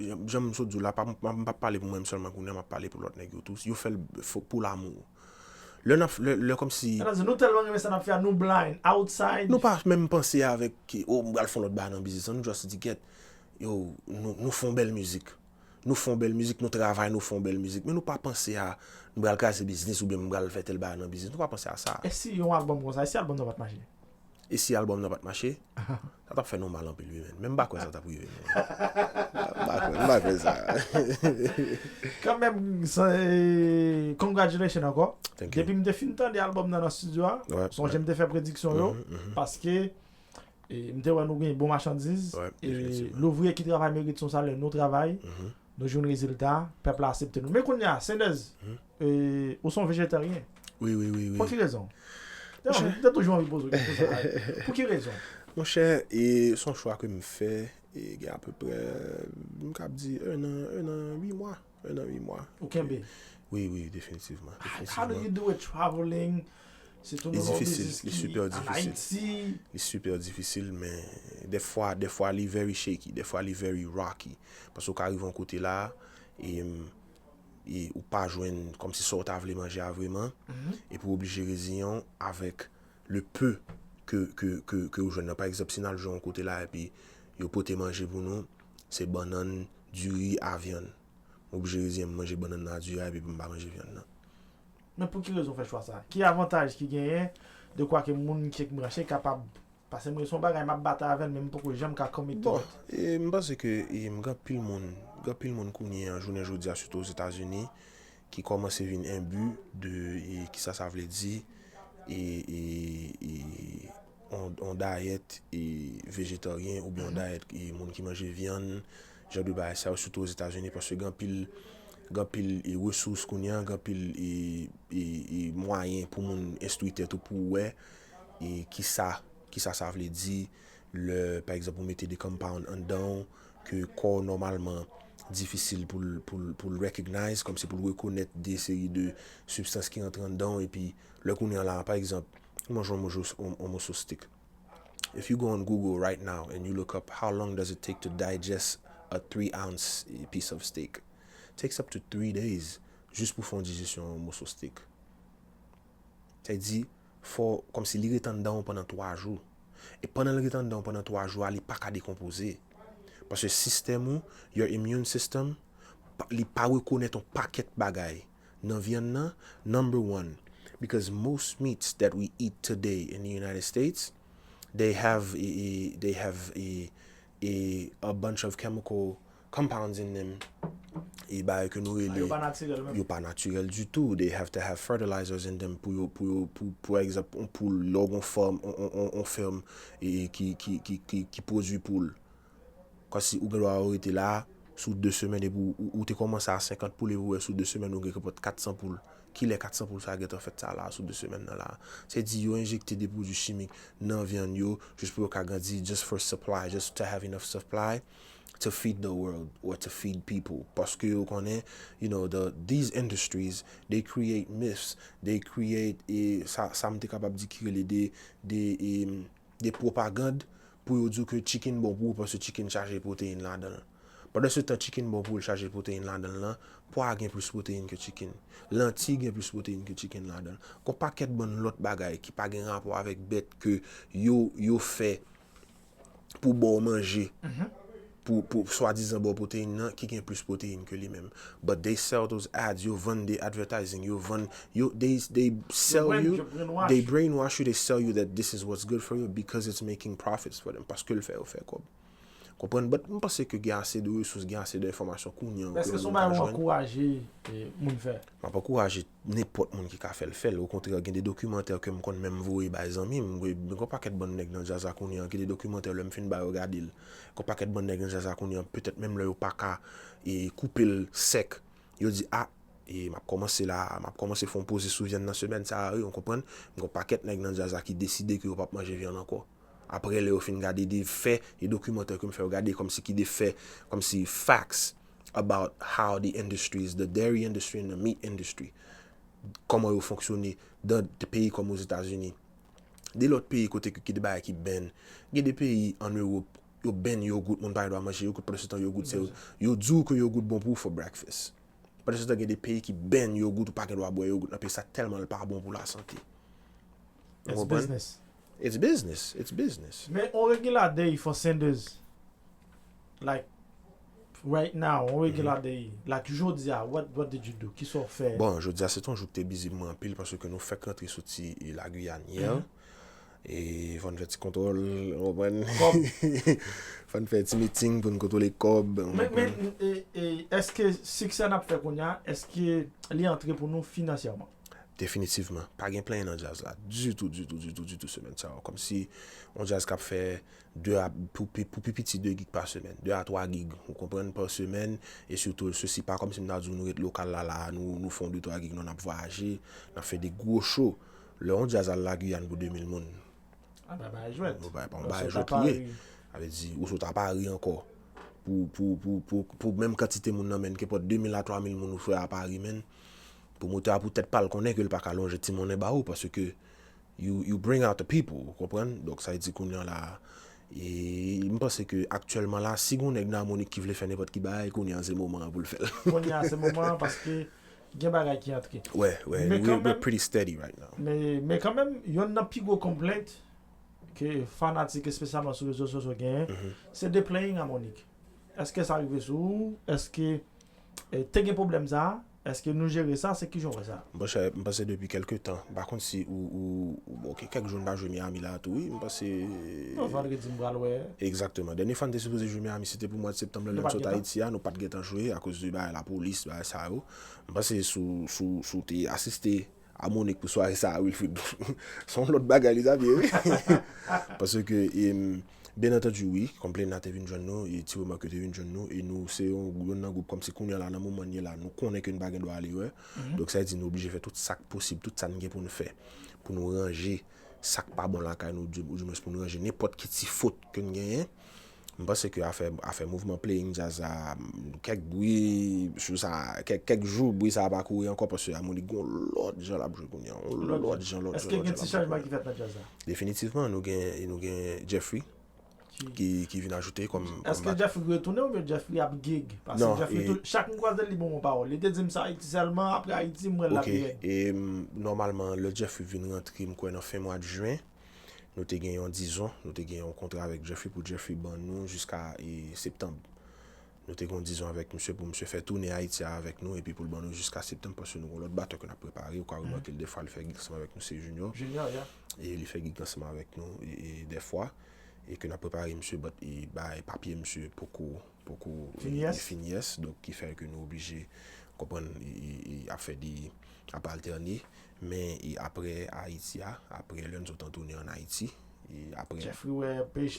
jan, jan m sot di w la, pa, m, m p ap pale pou mwen menm sèlman kounye a, m ap pale pou lòt nèg yo tou. Yo fè l fo- pou lamou. Lè n ap, lè, lè kòmsi Sa vle di, nou tèlman renmen sa n ap fè a, nou blind, outside. Nou pa menm panse avèk, oh, m pral fè yon lòt bagay nan biznis lan. Nou just di, gèt, yo, nou, nou fè yon bèl mizik. Nou fè yon bèl mizik, nou travay, nou fè yon bèl mizik. Men nou pa panse a, m pral kraze biznis oubyen m pral fè tèl bagay nan biznis. Nou pa panse a sa. E si yon albòm konsa, e si albòm nan pa t mache? E si albòm nan pa t mache, sa t ap fè nou mal anpil, wi, men. Men m pa kwè sa t ap rive nou. M pa kwè, m pa kwè sa. Kanmenm, sa, e, congratulations ankò. Thank you. Depi m te fin tande albòm nan nan estidyo a, Ouais, sonje m te fè prediksyon yo, paske e, m te wè nou gen bon machandiz, Ouais, e, definitivman. L'ouvrier qui travaille mérite son salaire, nou travay, nou jwenn rezilta, pèp la aksepte nou. Men kounye a, Sendèz, e, ou se yon vejetaryen. Wi, wi, wi, Pou wi. ki rezon? Te anvi, te toujou anvi poze w kesyon sa. Pou ki rezon? Monchè, e se yon chwa ke m fè, e gen apeprè, m kab di, un an, un an, uit mwa. Un an, uit mwa. Ou kenbe? Wi, wi, definitivman. How do you do it traveling? Se tou Li nouvo difisil, biznis li ki super an difisil. Ayiti. Li super difisil, men dèfwa, dèfwa li very shaky, dèfwa li very rocky. Paske w ka rive yon kote la, e, e ou pa jwenn kòmsi sa w ta vle manje a vrèman, epi w oblije reziyen w avèk le peu ke, ke, ke, ke ou jwenn nan. Pa egzanp, si n al jwe yon kote la epi yo pote manje pou nou, se bannann, diri a vyann. M oblije redi m manje bannann nan a diri a epi pou m pa manje vyann nan. Men pou ki rezon w fè chwa sa? Ki avantaj ki genyen de kwa ke moun ki k branche kapab, paske mwen se yon bagay m ap batay avè l, men m poko janm ka commit to Bon, it. e, m panse ke e, m gen anpil moun, gen anpil moun kounye an jounen jodi a, sitou Ozetazini, ki kòmanse vin enbi de e, kisa sa vle di e, e, e, on, on dayèt e, vejetaryen oubyen on dayèt e, moun ki manje vyann, jan de bagay sa yo, sitou Ozetazini, paske gen anpil, gen anpil e, resous kounye an, gen anpil e, e, e, mwayen pou moun enstwi tèt ou pou wè e, kisa, kisa sa vle di lè, pa egzanp, ou mete de compound anndan w ke kò w nòmalman difisil pou l, pou l, pou l recognize, kòmsi pou l rekonèt de seri de sibstans ki rantre anndan w, epi lè kounye an la, pa egzanp, ou manje yon moso, yon, yon moso steak. If you go on Google right now and you look up how long does it take to digest a three ounce piece of steak, takes up to three days jis pou fè yon dijesyon yon moso steak. Sa vle di, fò, kòmsi li ret anndan w pandan twa jou. E pandan l ret anndan w pandan twa jou a, li pa ka dekonpoze. Paske sistèm ou, your immune system, pa- li pa rekonèt yon pakèt bagay nan vyann nan, number one. Because most meats that we eat today in the United States, they have a, a- they have a, a, a bunch of chemical compounds in them. E bagay ke nou rele Yo pa natirèl menm. Yo pa natirèl ditou. They have to have fertilizers in them pou yo, pou yo, pou, pou egzanp, yon poul, lè w gen yon fèm, yon, yon, yon, yon fèm e, ki, ki, ki, ki, ki pwodui poul. Kòmsi ou gen dwa rete la, sou de semèn, epi ou, ou, ou te kòmanse a senkant poul, epi ou wè sou de semèn, ou gen kapòt kat san poul. Kilè kat san poul sa gentan fèt sa la, sou de semèn nan la? Se di yo enjekte de pwodui chimik nan vyann yo, jis pou yo ka grandi, just for supply, just to have enough supply to feed the world or to feed people. Paske yo konnen, you know, the, these industries, they create myths, they create, e sa, sa m te kapab di ki rele de, de, e, de pwopagand pou yo di w ke chicken bon pou ou paske chicken chaje pwoteyin ladan l. Pandan se tan chicken bon pou ou, l chaje pwoteyin ladan l lan, pwa gen plis pwoteyin ke chicken. Lanti gen plis pwoteyin ke chicken ladan l. Gon pakèt bann lòt bagay ki pa gen rapò avèk bèt ke yo, yo fè pou ba w manje, pou, pou swadizan ba w pwoteyin nan, ki gen plis pwoteyin ke li menm. But they sell those ads, yo vann de advertising, yo vann, yo, they, they sell brain- you, yo brainwash. They brainwash you, they sell you that this is what's good for you because it's making profits for them, paske l fè yo fè kòb. Konprann? But m panse ke gen ase de resous, gen ase de enfòmasyon kounye an. Èske se yon bagay ou ankouraje e, moun fè? M ap ankouraje nenpòt moun ki ka fè l, fè l. Okontrè, gen de dokimantè ke m konn menm voye bay zanmi m. Gen yon pakèt bann nèg nan djaz la kounye an, gen de dokimantè lè m fin ba yo gade l. Gen yon pakèt bann nèg nan djaz la kounye an, petèt menm lè yo pa ka e, koupe l sèk, yo di, a, e, m ap kòmanse la, m ap kòmanse fè yon poze sou vyann nan semèn sa a, wi, ou konprann? Gen yon pakèt nèg nan djaz la ki deside ke yo p ap manje vyann ankò. Apre lè yo fin gade de fè e dokimantè ke m fè yo gade, kòmsi ki de fè, kòmsi facts about how the industries, the dairy industry and the meat industry, kòman yo fonksyone dan de peyi kòm Ozetazini. De lòt peyi kote ke, ki de bagay ki ban. Gen de peyi ann Ewòp, yo ban yogout, moun pa gen dwa manje yogout, pandan se tan yogout se, yo di w ke yogout bon pou ou for breakfast. Pandan se tan gen de peyi ki ban yogout, ou pa gen dwa bwè yogout nan peyi sa tèlman l pa bon pou lasante. It's business. It's business. It's business. Men on regular day for Sanders, like, right now, on regular day, like, jodi a, what, what did you do? Kisa w fè? Bon, jodi a se te yon jou ki te bizi pou mwen anpil paske nou fèk rantre soti e, Lagwiyan yè. E fò n fè ti kontwòl, ou konprann? Fò n fè ti meeting pou n kontwole kòb. Men, men e, e, èske siksè n ap fè kounye a, èske li antre pou nou finansyèman? Definitivman. Pa gen plenyen nan djaz la. Ditou, ditou, ditou, ditou semèn sa yo. Kòmsi yon djaz k ap fè de a, pou, pi- pou pi piti de gig pa semèn. De a twa gig, ou konprann, pa semèn. E sitou, sesi pa kòmsi m ta di w nou ret lokal la, la, nou, nou fè yon de twa gig, non, n ap vwayaje, n ap fè de gwo show. Lè yon djaz al Lagwiyan pou de mil moun, A, pa bagay jwèt. Ou pa, pa yon bagay jwèt li ye. Sa vle di, ou sot a Pari ankò. Pou, pou, pou, pou, pou menm kantite moun nan, men, kenpòt de mil a twa mil moun ou fè a Pari, men. Pwomotè a pou tèt pa l konnen ke l pa ka lonje ti monnen ba ou, paske you, you bring out the people, ou konprann? Donk, sa vle di kounye a la, e m panse ke aktyèlman la, si gon nèg nan Amonik ki vle fè nenpòt ki bagay, kounye a se moman an pou l fè l. Kounye a se moman an paske gen bagay ki antre. Wè, wè, Men we, we're kanmenm- pretty steady right now. Men, men kanmenm, yonn nan pi gwo complaint, ke fanatik espesyalman sou rezo sosyo genyen, se de playing Harmonik. Èske sa rive sou ou? Èske eh, te gen pwoblèm sa a? Èske nou jere sa? Se kijan w wè sa? Monchè, m panse depi kèlke tan, m pa konn si ou, ou, ou bon, ok, kèk jou n pa jwe Miami la tou, wi, m panse. Non, vandredi m pral wè. Egzakteman. Dènye fwa n te sipoze jwe Miami, se te pou mwa septanm lè n sot Ayiti a, nou pa t gentan jwe akoz de bagay lapolis, bagay sa yo. M panse si w, si w, si w te asiste Harmonik pou sware sa a, Wilfrid, se yon lòt bagay li t ap ye, wi. Paske, em, byen antandi, wi, Complain la te vin jwenn nou, e Ti Remarque te vin jwenn nou, e nou se yon, youn nan gwoup kòmsi kounye a la, nan moman n ye la, nou konnen ke n pa gen dwa ale wè. Donk, sa vle di nou oblije fè tout sa k posib, tout sa n gen pou n fè, pou nou ranje sa k pa bon lakay nou, di- oudimwens pou n ranje nenpòt ki ti fot ke n genyen. M panse ke afè, afè mouvman playing djaz la, m, kèk bri sou sa, kèk, kèk jou bri sa a pa kouri ankò, paske Harmonik gon lòt jan l ap jwe kounye a, yon lòt jan, lòt jan, lòt jan l ap jwe. Èske gen ti chanjman ki fèt nan djaz la? Definitivman, nou gen, nou gen Jeffrey ki, ki vin ajoute kòm, kòm Èske bat- Jeffrey retounen oubyen Jeffrey ap gig? Paske Non, Jeffrey e tou, chak m kwaze l, li ban m yon pawòl. Li te di m se Ayiti sèlman, apre Ayiti, m wè l ap Ok, rèd. e, m, nòmalman, lè Jeffrey vin rantre, m kwè nan fen mwa jen, nou te gen yon dizon, nou te gen yon kontra avèk Jeffrey pou Jeffrey ban nou jiska, e, septanm. Nou te gen yon dizon avèk misye pou misye fè toune Ayiti a avèk nou, epi pou l ban nou jiska septanm, paske nou gen yon lòt batè ke n ap prepare. Ou ka remake l defwa, li fè gig ansanm avèk nou, se Junior. Junior, yeah. E li fè gig ansanm avèk nou, e, e, defwa. E ke n ap prepare misye, but, e, bay papye misye poko, poko, e, Fini yès? e, fini yès. Donk, ki fè ke nou oblije konprann, e, e, e, ap fè de, ap altène. Men, e, apre Ayiti a, apre lè n sot an toune ann Ayiti, e, apre Jeffrey wè pech,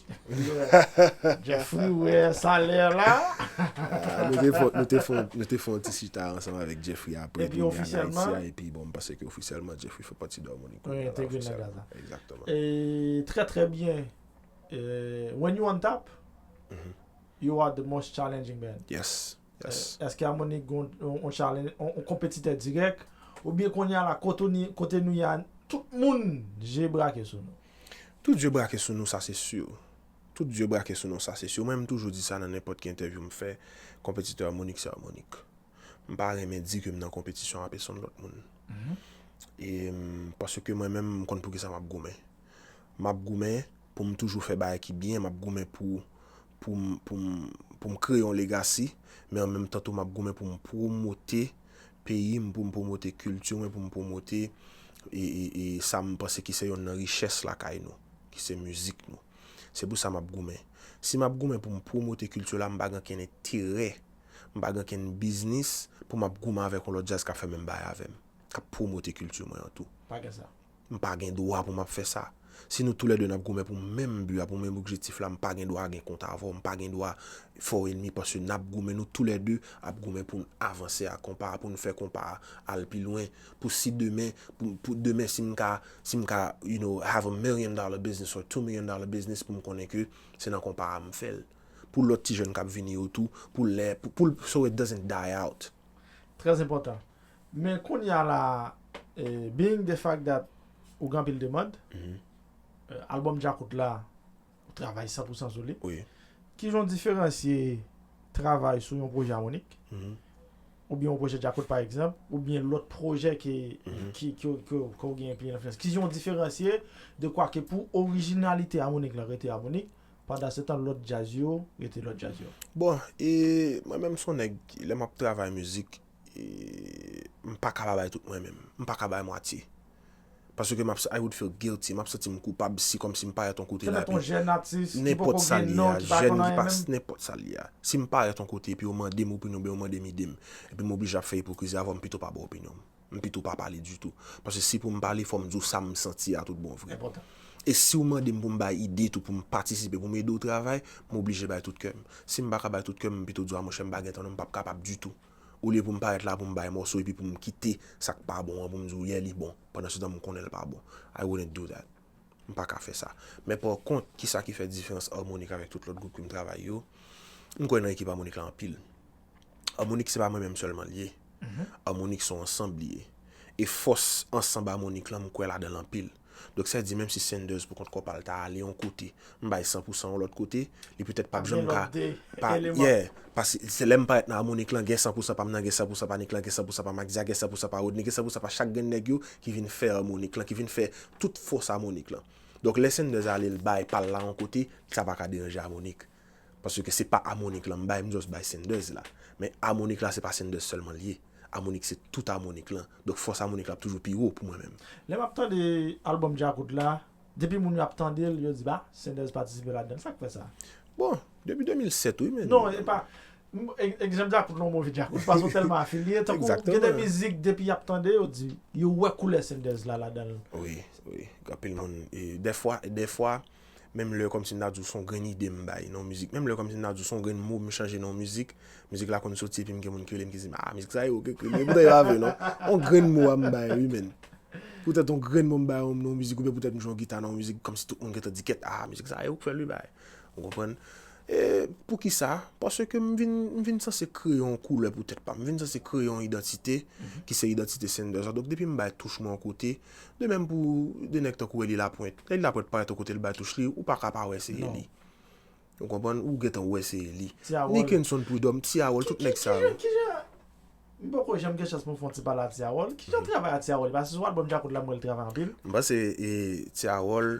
Jeffrey wè salè la. Ah, nou te fè, nou te fè, nou te fè yon ti chita ansanm avèk Jeffrey apre Epi toune ann Ayiti ofisyèlman? a, epi bon, m panse ke ofisyèlman, Jeffrey fè pati de Harmonik Wi, kounye a la, entegre nan ofisyèlman. Gaz la. Egzakteman. E, trè, trè byen. E, when you on top, Mhm. you are the most challenging band. Yes, yes. E, èske Harmonik gon yon, yon challenge, yon, yon konpetitè dirèk, oubyen kounye a la, kote nou, kote nou ye a, tout moun je brake sou nou? Tout je brake sou nou, sa se si. Tout je brake sou nou, sa se si. Mwen, m toujou di sa nan nenpòt ki entèvyou m fè, konpetitè Harmonik se Harmonik. M pa renmen di ke m nan konpetisyon a pèsonn lòt moun. Mhm. E, m, paske mwen menm, m konn poukisa m ap goumen. M ap goumen pou m toujou fè bagay ki byen, m ap goumen pou, pou m, pou m, pou m kreye yon legacy, men an menm tan tou, m ap goumen pou m pwomote peyi m, pou m pwomote kilti mwen, pou m pwomote, e, e, e sa m panse ki se yonn nan richès lakay nou, ki se mizik nou. Se pou sa m ap goumen. Si m ap goumen pou m pwomote kilti la, m pa gen okenn enterè, m pa gen okenn biznis pou m ap goumen avèk yon lòt djaz k ap fè menm bagay avè m, k ap pwomote kilti mwen an tou. Pa gen sa. M pa gen dwa pou m ap fè sa. Si nou toulède n ap goumen pou menm bi a, pou menm objektif la, m pa gen dwa gen kont avè w, m pa gen dwa fè w ènmi, paske n ap goumen, nou toulède ap goumen pou n avanse a konpa a, pou n fè konpa a al pi lwen, pou si demen, pou, pou demen si m ka, si m ka, you know, have a million dollar business or two million dollar business, pou m konnen ke se nan konpa a m fè l. Pou lòt ti jèn k ap vini yo tou, pou lè, pou, pou l, so it doesn't die out. Trè enpòtan. Men kounye a la, eh, being the fact that ou gen anpil demann, Mhm. eh, albòm Djakout la, ou travay san pou san sou li. Wi. Kijan w diferansye travay sou yon pwojè Harmonik, Mhm. oubyen yon pwojè Djakout pa egzanp, oubyen lòt pwojè ke, Mhm. ki, ki, ki, ke w gen pli enfliyans? Kijan w diferansye de kwa ke pou orijinalite Harmonik lan rete Harmonik, pandan se tan lòt djaz yo rete lòt djaz yo? Bon, e mwen menm se yon nèg, lè m ap travay mizik, e, m pa ka pa bay tout mwen menm. M pa ka bay mwatye. Paske m ap, I would feel guilty. M ap santi m koupab si kòmsi m parèt yon kote la, Petèt yon epi jèn atis ki poko gen non, ki pa konn anyen menm. Nenpòt sa l ye a, jèn ki pa, nenpòt sa l ye a. Si m parèt yon kote epi yo mande m opinyon, oubyen yo mande m ide m, epi m oblije ap fè ipokrizi avè w, m pito pa ba w opinyon m. M pito pa pale ditou. Paske si pou m pale, fò m di w sa m santi a tout bon vre. Enpòtan. E si w mande m pou m bay ide tou, pou m patisipe, pou m ede w travay, m oblije bay tout kè m. Si m pa ka bay tout kè m, m pito di w a, monchè, m pa gen tan non, m p ap kapab ditou. Olye pou m parèt la pou m bay mòso epi pou m kite sa k pa bon an, pou m di w, yeah, li bon. Pandan se tan m konnen l pa bon. I wouldn't do that. M pa ka fè sa. Men pa kont, kisa ki fè diferans Harmonik avèk tout lòt gwoup ke m travay yo? M kwè nan ekip Harmonik la anpil. Harmonik se pa mwen menm sèlman l ye. Mhm. Harmonik se yon ansanm li ye. E fòs ansanm Harmonik lan, m kwè ladan l anpil. Donk, sa di, menm si Sanders pou kont kò pa l ta ale yon kote, m bay san pou san yon lòt kote, li petèt p ap janm ka, pa, yeah, paske se lè m parèt nan Harmonik lan, gen san pou san pa m nan, gen san pou san pa Nick lan, gen san pou san pa Max, gen san pou san pa Rodney, gen san pou san pa chak grenn nèg yo ki vin fè Harmonik lan, ki vin fè tout fòs Harmonik lan. Donk, lè Sanders ale l bay pa l la yon kote, sa pa ka deranje Harmonik. Paske se pa Harmonik lan m bay, m just bay Sanders la. Men Harmonik la, se pa Sanders sèlman l ye. Harmonik se tout Harmonik lan. Donk, fòs Harmonik la ap toujou pi wo pou mwen menm. Lè m ap tande albòm Djakout la, depi moun yo ap tande l, yo di, ba, Sanders patisipe ladan l. Sa k fè sa? Bon, depi de mil sèt, wi, men. Non, e pa. M- e- Egzanp Djakout la, yon move Djakout. Paske w tèlman afilye. Tankou gen de Exactement. Mizik, depi y ap tande, yo di, yo wè koulè Sanders la ladan l. Wi, wi. Anpil moun, e, dèfwa, dèfwa, menm lè kòmsi m ta di w se yon grenn ide m bay nan yon mizik, menm lè kòmsi m ta di w se yon grenn mo m chanje nan yon mizik, mizik la konn soti epi m gen moun ki rele m ki di m, ah, mizik sa yo, ki, ki, ki, poutan e pa vre, non. Yon grenn mo a m bay, wi, men. Poutèt yon grenn mo m bay nan yon mizik, oubyen poutèt m jwe yon gita nan yon mizik, kòmsi tout moun gentan di kèt, ah, mizik sa yo k fè l, wi, bay. Ou konprann? E poukisa? Paske m vin, m vin sanse kreye yon koulè pou tèt pa m. M vin sanse kreye yon idantite, ki se idantite Sanders la. Donk, depi m bay touch mwen yon kote, de menm pou de nèg tankou Eli Lapwent. Eli Lapwent parèt yon kote, l bay touch li, ou pa ka pa wè se Eli. Ou konprann? Ou gentan wè se Eli. Nickenson Prud'homme, Ti Awòl, tout nèg sa yo. Kijan, kijan, m poko janm gen chans pou m fè yon ti pale a Ti Awòl. Kijan travay a Ti Awòl? Paske sou albòm Djakout la, m wè l travay anpil. M panse e, Ti Awòl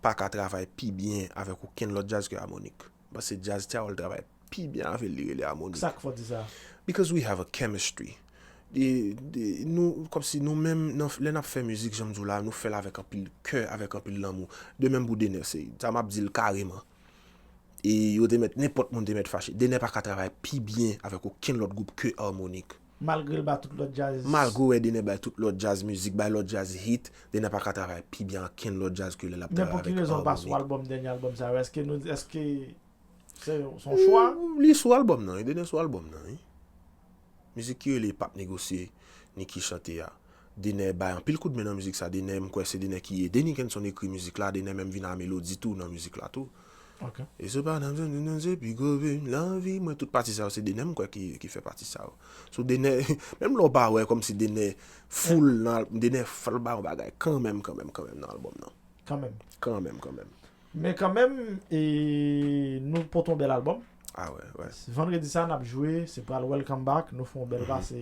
pa ka travay pi byen avèk okenn lòt djaz ke Harmonik. M panse djaz Ti Awòl travay pi byen avè l, li rele Harmonik. Sa k fè w di sa? Because we have a chemistry. E, e, nou, kòmsi nou menm, nan, lè n ap fè mizik, jan m di w la, nou fè l avèk anpil kè, avèk anpil lanmou. De menm pou Dener, se sa m ap di l kareman. E yo te mèt, nenpòt moun te mèt fache. Dener pa ka travay pi byen avèk okenn lòt gwoup ke Harmonik. Malgre l ba tout lòt djaz. Malgre w wè Dener bay tout lòt djaz mizik, bay lòt djaz hit, Dener pa ka travay pi byen okenn lòt djaz ke lè l ap Men travay pou ki avèk rezon l pa sou Harmonik. Albòm, dènye albòm sa yo? Èske nou, èske se se yon chwa? Li sou albòm nan, wi, Dener sou albòm nan, wi. Mizik ki rele P ap Negosye, Nicky chante a. Dener bay anpil kout men nan mizik sa. Dener, m kwè se Dener ki ede Nickenson ekri mizik la. Dener menm vin a melodi tou nan mizik la tou. Ok. E se pa nan nan nan se pi gwo vi nan vi mwen, tout pati sa yo se Dener m kwè ki, ki fè pati sa yo. So Dener, menm lè w pa wè kòmsi Dener full nan al- Dener fè l ba yon bagay kanmenm, kanmenm, kanmenm nan albòm nan. Kanmenm. Kanmenm, kanmenm. Men kanmenm, e, nou pote yon bèl albòm. Ah wè, wè. Vandredi sa n ap jwe, se pral welcome back, nou fè yon bèl pase.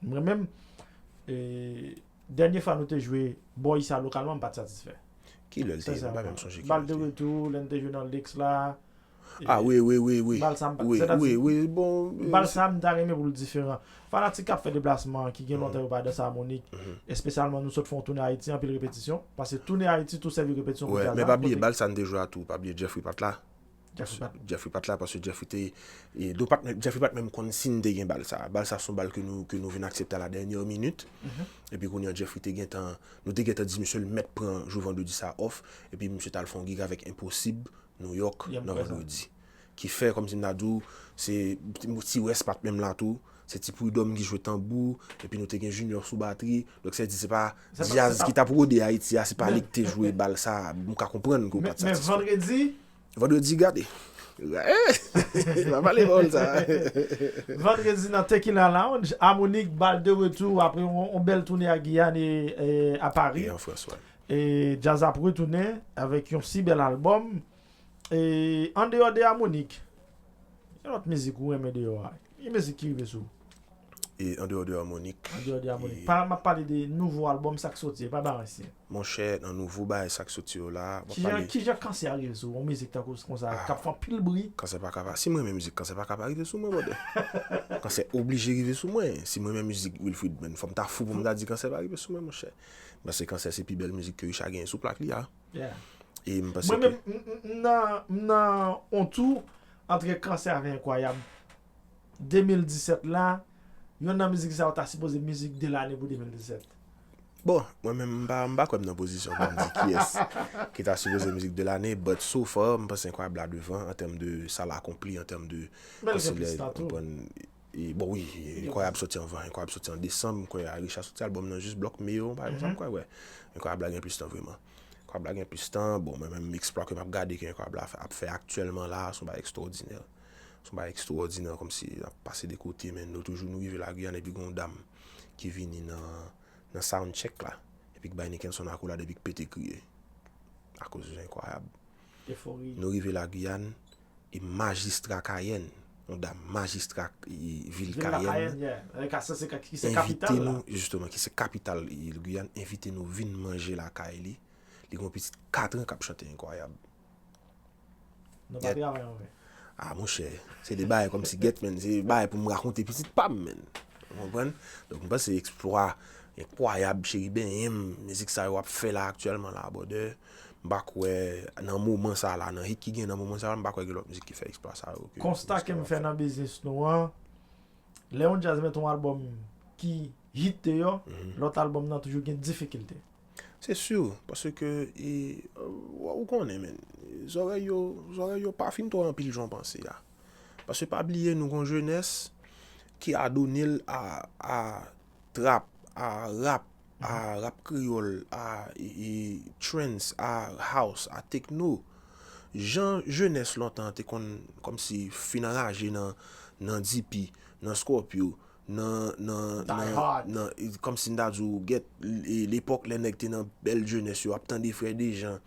Mwen menm, e, dènye fwa nou te jwe bò isi a lokalman, m pa t satisfè. Ki lè l te ye? M pa menm sonje ki Bal lè de l te ye. Retou, lè n te jwe nan Licks la. Ah wi, wi, wi, wi. Bal sa m pa- Wi, sètadi- wi, wi, bon. Bal sa m ta renmen pou l diferan. Fanatik k ap fè deplasman an, ki gen lontan yo pa danse Harmonik, espesyalman nou sot fè yon toune Ayiti, anpil repetisyon. Paske toune Ayiti tou sèvi repetisyon pou Wè, djaz men la, pa bliye, kote- bal sa n te jwe a tou, pa bliye Jeffrey pa t la. Jeffrey pa t- Jeffrey pa t la, paske Jeffrey te, e, nou pa t menm, Jeffrey pa t menm konn si n te gen bal sa. Bal sa se yon bal ke nou, ke nou vin aksepte a la dènyè minit. Epi kounye a Jeffrey te gentan, nou te gentan di misye l mèt pran jou vandredi sa off. Epi misye t al fè yon gig avèk Enposib, Nouyòk, Yeah, m nan kwè sa. Vandredi. Ki fè, kòmsi m ta di w, se Ti Wès pa t menm la tou. Se Ti Prud'homme ki jwe tanbou. Epi nou te gen Junior sou batri. Donk, se di, se pa Se pa- djaz se pa- ki t ap rode Ayiti a, se pa Men- li ki te jwe bal sa. M ka konprann ke w Men, pa t men satisfè. Vandredi, Vandredi, gade. Pa pale pawòl sa. Vandredi nan Tequila Lounge, Harmonik, bal de retou, apre yon, yon bèl toune a Giyàn e, e a Pari. E an Frans, wè. E djaz ap retounen avèk yon si bèl albòm. E andeyò de Harmonik, ki lòt mizik ou renmen deyò a? Ki mizik ki rive sou ou? E andeyò de Harmonik. Andeyò de Harmonik. E- Pa, m ap pale de nouvo albòm, sa k soti, pa ba ansyen. Monchè, nan nouvo bagay sa k soti yo la, m ap Kijan, pale. Kijan Kansè a rive sou ou? Yon mizik tankou konsa, k ap fè anpil bri. Kansè pa ka pa. Si m renmen mizik, Kansè pa ka pa rive sou mwen, brother. Kansè oblije rive sou mwen. Si m renmen mizik Wilfried, men fò m ta fou pou m ta di Kansè pa rive sou mwen, monchè. Paske Kansè se pi bèl mizik ke Richard genyen sou plak li a. Yeah. E m panse Mwen ke menm, m, m, m nan, m nan on tou antre Kansè avèk Enkwayab. De mil disèt la, yonn nan mizik sa yo ta sipoze mizik de lane pou de mil disèt. Bon, mwen menm, m pa, m pa kwè m nan pozisyon pou m di kiyès ki ta sipoze mizik de lane, but so far, m panse Enkwayab la devan an tèm de sa l akonpli, an tèm de Men l gen konsèy plis tan tou. konprann. E, bon, wi, Enkwayab soti an ven, Enkwayab soti an desanm, m kwè Richard soti albòm nan jis blòk me yo, m pa, m kwè, wè. Enkwayab la gen plis tan vrèman. Enkwayab la gen plis tan, bon, mwen menm, Exploit ke m ap gade ke Enkwayab la ap fè aktyèlman la, se yon bagay ekstwòdinè. Se yon bagay ekstwòdinè, kòmsi n ap pase de kote, men nou toujou, nou rive Lagiyàn, epi gen yon dam ki vini nan, nan sound check la, epi k bay Nickenson akolad, epi k pete kriye. Akoz Enkwayab. Efori. Nou rive Lagiyàn, e majistra Kayèn, yon dam majistra, e, vil Vil la Kayèn, Kayèn, yeah. Avèk Kansè se ka- ki se envite kapital la. Nou, jisteman, ki se kapital, e, Giyàn, envite nou vin manje lakay li. Li gen yon pitit kat an k ap chante enkwayab. Nou pa travay anvè. Ah, monchè, se de bagay kòmsi gèt, men, se bagay pou m rakonte pitit pa m, men. Ou konprann? Donk, m panse eksplwa enkwayab, Cheri Benyen m, mizik sa yo ap fè la aktyèlman la, brother. M pa kwè nan moman sa la, nan hit ki gen nan moman sa la, m pa kwè gen lòt mizik ki fè eksplwa sa yo ke Konsta ke m fè nan biznis nou an, lè yon djaz mete yon albòm ki hit deyò, lòt albòm nan toujou gen difikilte. Se si, paske, e, ou konnen, men, zòrèy yo, zòrèy yo pa fin twò anpil jan w panse a. Paske pa bliye nou gon jenès ki adone l a, a trap, a rap, a rap kreyòl, a, e, e, trance, a house, a techno. Jan jenès lontan an te konn kòmsi fin anraje nan, nan D P, nan Scorpio, nan, nan, nan, nan, e, kòmsi m ta di w, gèt, e, lepòk lè nèg te nan bèl jenès yo, ap tande Frè Dejan,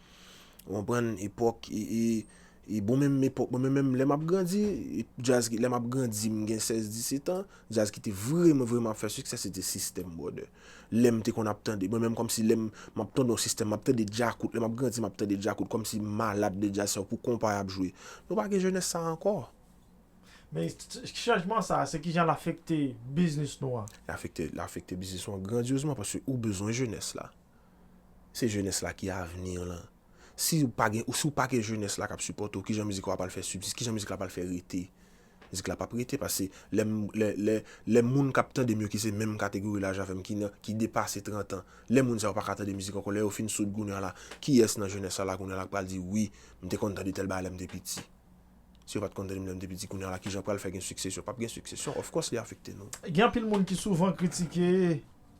ou konprann, epòk, e, e, e bon, menm epòk, mwen menm, menm lè m ap grandi, e, djaz ki, lè m ap grandi, m gen sèz, disèt an, djaz ki te vrèman, vrèman ap fè siksè, se te Sistèm, brother. Lè m te konn ap tande, mwen menm kòmsi lè m, m ap tande yon Sistèm, m ap tande Djakout, lè m ap grandi, m ap tande Djakout, kòmsi m malad de djaz sa yo pou konpa y ap jwe. Nou pa gen jenès sa ankò. Men chanjman sa, se kijan l afekte biznis nou an? L afekte, l afekte biznis nou an grandyezman paske ou bezwen jenès la. Se jenès la ki avni lan. Si w pa gen, si w pa gen jenès la k ap sipòte w, kijan mizik la pral fè sibsiste, kijan mizik la pral fè rete? Mizik la p ap rete paske lè, lè, lè, lè moun k ap tande m yo ki se menm kategori laj avè m, ki nan, ki depase trant an, lè moun sa yo pa ka tande mizik ankò, lè yo fin soud kounye a la, kiyès nan jenès sa la kounye a la k pral di, wi, m te konn tande tèl bagay lè m te piti? Si yo pa t konn tande m lè m te piti, kounye a la, kijan pral fè gen siksesyon? P ap gen siksesyon. Of course, li afekte nou. Gen anpil moun ki souvan kritike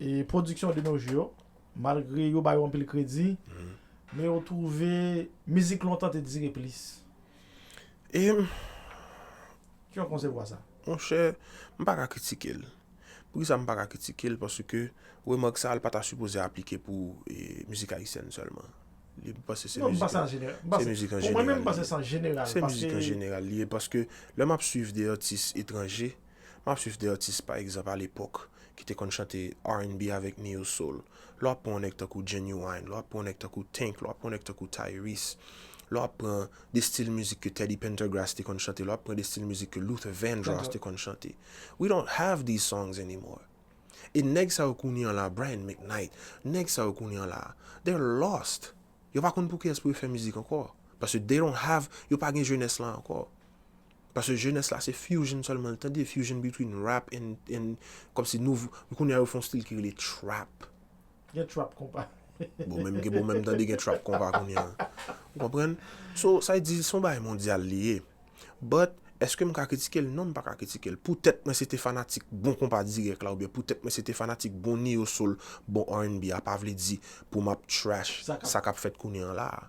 e, pwodiksyon de nos jours yo, malgre yo ba yo anpil kredi, men yo twouve mizik lontan te dire plis. E, Kijan w konsevwa sa? Monchè, m pa ka kritike l. Poukisa m pa ka kritike l? Paske remak sa a, l pa ta sipoze aplike pou, e, mizik ayisyèn sèlman. Li, m panse se mizik, se mizik an jeneral li ye. Se mizik an jeneral li ye, paske lè m ap swiv de atis etranje, m ap swiv de atis, pa egzanp, alepòk, ki te konn chante R and B avèk neo soul. Lè w ap pran yon nèg tankou Ginuwine, lè w ap pran yon nèg tankou Tank, lè w ap pran yon nèg tankou Tyrese, lè w ap pran de stil mizik ke Teddy Pendergrass te konn chante, lè w ap pran de stil mizik ke Luther Vandross te konn chante. We don't have these songs anymore. E nèg sa yo kounye an la, Brian McKnight, nèg sa yo kounye an la, they're lost. Yo pa konn pou kiyès pou yo fè mizik ankò. Paske they don't have, yo pa gen jenès la ankò. Paske jenès la se fusion sèlman l tande, fusion between rap and, and, kòmsi nouvo, kounye a yo fè yon stil ki rele trap. Gen trap konpa. Bon, menm gen, bon, menm tande gen trap konpa kounye a. Ou konprann? So, sa vle di, se yon bagay mondyal li ye. But, èske m ka kritike l? Non, m pa ka kritike l. Poutèt mwen se te fanatik bon konpa dirèk la, oubyen poutèt mwen se te fanatik bon neo soul, bon R and B a, pa vle di pou m ap trash sa k ap fèt kounye an la a.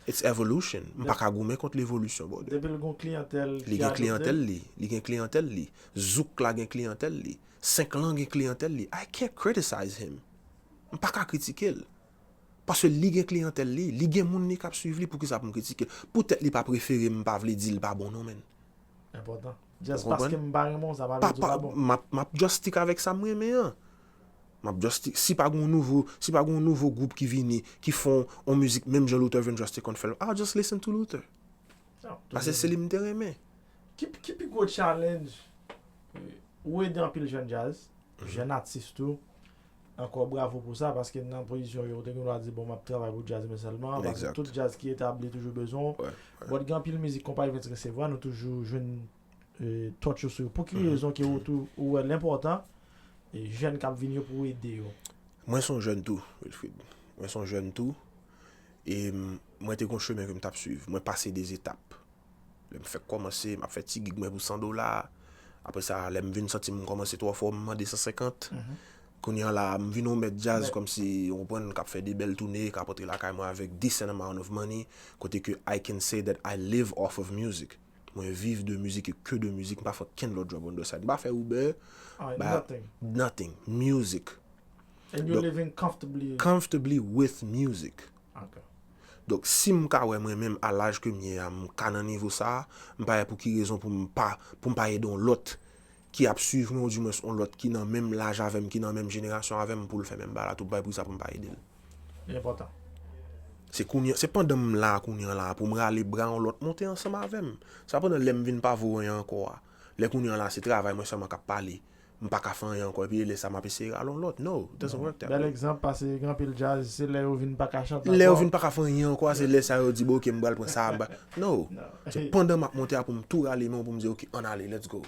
It's evolution. M pa ka goumen kont levolisyon, brother. Depi l gon kliyantèl ki adopte l. Li gen kliyantèl li, li gen kliyantèl li. Zouk la gen kliyantèl li. Senk lan gen kliyantèl li. I can't criticize him. M pa ka kritike l. Paske li gen kliyantèl li, li gen moun li k ap swiv li, poukisa pou m kritike l? Poutèt li pa prefere m, pa vle di l pa bon non, man. Enpòtan. Just paske m pa renmen w, sa pa vle di w pa bon. M ap, m ap just stick avèk sa m renmen an. M ap just stick, si pa gen yon nouvo, si pa gen yon nouvo gwoup ki vini, ki fè yon mizik menm jan Luther Vandross te konn fè l, I'll just listen to Luther. Paske se li m te renmen. Ki, ki pi gwo challenge, e, ou ede anpil jèn djaz, jèn atis tou. Ankò bravo pou sa, paske nan pozisyon yo, ou te gen dwa di, bon, m ap travay pou djaz mwen sèlman, paske tout djaz ki etabli toujou bezwen w. But gen anpil mizik konpayi Vens resevwa, nou toujou jwenn, e, touch yo sou yo. Pou ki rezon ke ou tou, ou wè l enpòtan, e, jèn k ap vini yo pou w ede yo? Mwen se yon jèn tou, Wilfrid. Mwen se yon jèn tou. E, m, mwen te gon chemen ke m t ap swiv. Mwen pase de etap. Lè m fèk kòmanse, m ap fè ti gig mwen pou san dola. Apre sa, lè m vin santi m kòmanse twò fò, m mande san senkant. Kounye a la, m vin yon mèt djaz, kòmsi, ou konprann, k ap fè de bèl toune, k ap antre lakay mwen avèk decent amount of money, kote ke I can say that I live off of music. Mwen viv de mizik e ke de mizik, m pa fè okenn lòt job on the side. M pa fè Uber, nothing. Nothing. Music. And you're living comfortably. Comfortably with music. Ok. Donk, si m ka wè mwen menm a laj ke m ye a, m ka nan nivo sa a, m pa wè pou ki rezon pou m pa, pou m pa ede yon lòt ki ap swiv mwen, oudimwens yon lòt ki nan menm laj avè m, ki nan menm jenerasyon avè m, pou l fè menm bagay la tou, m pa wè poukisa pou m pa ede l. Li enpòtan. Se kounye, se pandan m la kounye an la pou m rale bra yon lòt monte ansanm avè m. Se pa pandan lè m vin pa vo anyen ankò a. Lè kounye an la se travay mwen sèlman k ap pale. M pa ka fè anyen ankò. Epi lè sa m ap eseye rale yon lòt. No, it doesn't work that Bèl way. Egzanp, pase gen anpil djaz, se lè yo vin pa ka chante Lè yo ankò. Vin pa ka fè anyen ankò, se lè sa yo di bon, ok, m pral pran sa. M pa- No. Se pandan m ap monte a pou m tou rale men w pou m di ok, ann ale, let's go.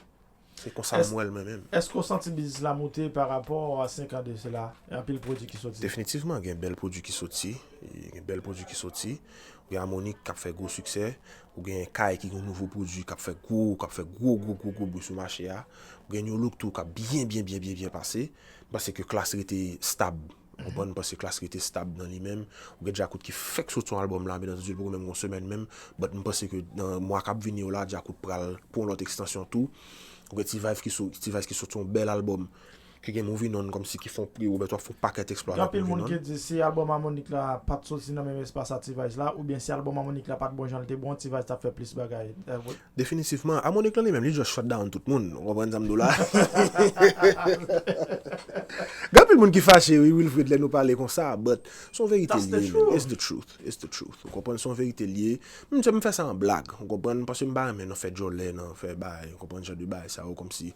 Se konsa m wè l mwen menm. Èske w santi biznis la moute pa rapò a senk an de sela? Gen anpil pwodui ki soti. Definitivman, gen bèl pwodui ki soti. Gen bèl pwodui ki soti. Ou gen Harmonik k ap fè gwo siksè. Ou gen Kay ki gen nouvo pwodui k ap fè gwo, k ap fè gwo, gwo, gwo, gwo bri sou mache a. Ou gen New Look tou k ap byen, byen, byen, byen, byen pase. M panse ke Klass rete stab. Ou konprann? M panse Klass rete stab nan li menm. Ou gen Djakout ki fèk soti yon albòm la, men nan zil poko menm gon semèn menm. But m panse ke nan mwa k ap vini yo la, Djakout pral pran yon lòt ekstansyon tou. Ou gen T-Vice ki sou T-Vice ki soti yon bèl albòm. Ki gen Moving On kòmsi ki fè yon pri Robert Wap fè yon pakèt eksplwa Gen avèk anpil moun Moving ki On. Di si albòm Harmonik la pa t soti nan menm espas a T-Vice la, oubyen si albòm Harmonik la pa t bon jan l te bon, T-Vice t ap fè plis bagay. Definitivman, Harmonik lan li menm, li just shut down tout moun. Ou konprann sa m di w la? Gen anpil moun ki fache, wi, Wilfred, lè nou pale konsa, but se yon verite That's the li ye, man. Truth. It's the truth. It's the truth. Ou konprann? Se yon verite li ye. M, m fè sa an blag. Ou konprann? Paske m pa renmen nan fè djòlè, nan fè bagay. Ou konprann jan de bagay sa yo, kòmsi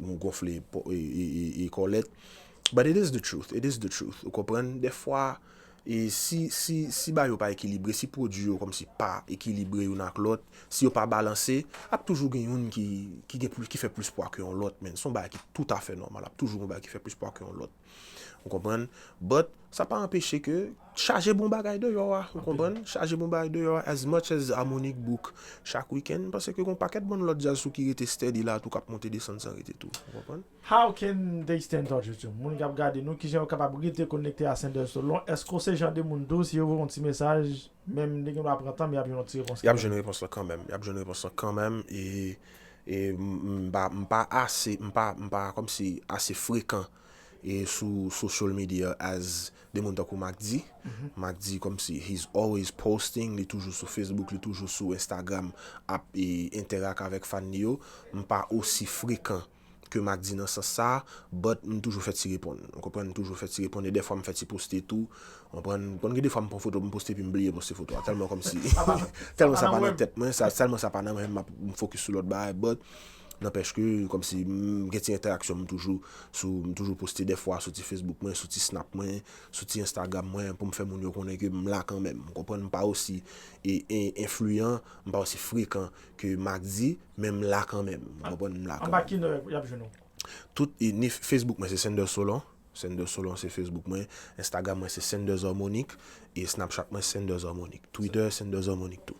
nou gonfle po- e, e, e, e kòlèt. But it is the truth. It is the truth. Ou konprann? Dèfwa, e si, si, si bagay yo pa ekilibre, si pwodui yo kòmsi pa ekilibre youn ak lòt, si yo pa balanse, ap toujou gen youn ki, ki, gen plis, ki fè plis pwa ke yon lòt, men se yon bagay ki toutafè nòmal, ap toujou yon bagay ki fè plis pwa ke yon lòt. Ou konprann? But, sa pa anpeche ke chaje bon bagay deyò a, ou konprann? Chaje bon bagay deyò a, as much as Harmonik book chak wikenn, paske gon pakèt bann lòt djaz tou ki rete steady la tou, k ap monte desann san rete tou, ou konprann? How can they stay in touch with you? Moun k ap gade nou, kijan yo kapab rete konekte a Sanders Solon? Èske w se jan de moun tou, si yo voye yon ti mesaj, menm li gen dwa pran tan, men y ap jwenn yon ti repons? Y ap jwenn repons lan kanmenm. Y ap jwenn repons lan kanmenm. E, e m, m pa, m pa ase, m pa, m pa kòmsi ase frekan e sou social media as de moun tankou Mack D. Mack D kòmsi he's always posting, li toujou sou Facebook, li toujou sou Instagram ap e, interact avèk fan li yo. M pa osi frekan ke Mack D nan sans sa, but m toujou fè ti reponn. Ou konprann? M toujou fè ti reponn e dèfwa m fè ti poste tou. Ou konprann? Konn gen defwa m pran foto m poste epi m bliye poste foto a. Tèlman kòmsi tèlman sa pa nan tèt mwen, sa tèlman sa pa nan mwen, m ap m fokis sou lòt bagay, but nanpèch ke kòmsi m gen ti entèraksyon, m toujou sou m toujou poste dèfwa sou ti Facebook mwen, sou ti Snap mwen, sou ti Instagram mwen pou m fè moun yo konnen ke m la kanmenm. Ou konprann? M pa osi e, e, enfliyan, m pa osi frekan ke Mack D, men m la kanmenm. Ou konprann? M la Anba kanmenm. Ki non y ap jwenn ou? Tout e, ni Facebook mwen se Sanders Solon. Sanders Solon se Facebook mwen. Instagram mwen se Sanders Harmonik. E Snapchat mwen Sanders Harmonik. Twitter Sanders Harmonik tou.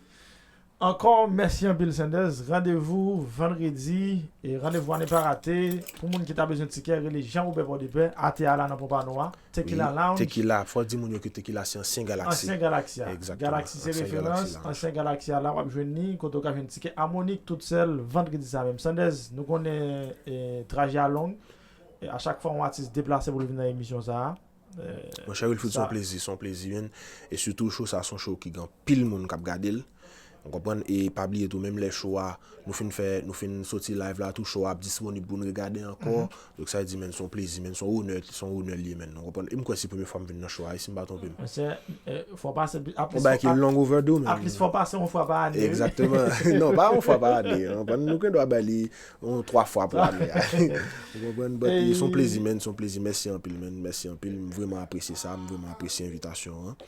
Ankò, mèsi anpil Sanders. Randevou vandredi. E randevou a ne pa rate. Pou moun ki ta bezwen tikè, rele Jean Robert Pòdepè, atè a la nan Pompano a. Tequila Lounge. Tequila, fò di moun yo ke Tequila se ansyen Galaxy. Ansyen Galaxy a. Exactement. Galaxy se Ansyen referans. Galaxy Lounge. Ansyen Galaxy a la, w ap jwenn li. Kote w ka jwenn tikè Harmonik tout sèl vandredi sa menm. Sanders, nou konnen e, traje a long. E a chak fwa yon atis deplase pou l vin nan emisyon sa a. Monchè Wilfrid, se yon plezi, se yon plezi, man. E sitou show sa, se yon show ki gen anpil moun k ap gade l. Ou konprann? E pa bliye tou, menm lè show a, nou fin fè, nou fin soti live la, tou show a ap disponib pou n regade ankò. Donk sa vle di, man, se yon plezi, man, se yon onè, se yon onè l ye, man. Ou konprann? E m kwè se premye fwa m vin nan show a, si m pa twonpe m. Monchè, e, fò pase, at Yon bagay ki long overdue, man. At least fò pase yon fwa pa ane. Exactement. Non, pa yon fwa pa ane. Ou konprann? Nou gen dwa bay li yon twa fwa pou ane a. Ou konprann? But se yon plezi, man, se yon plezi. Mèsi anpil, man. Mèsi anpil. M vrèman apresye sa. M vrèman apresye envitasyon an.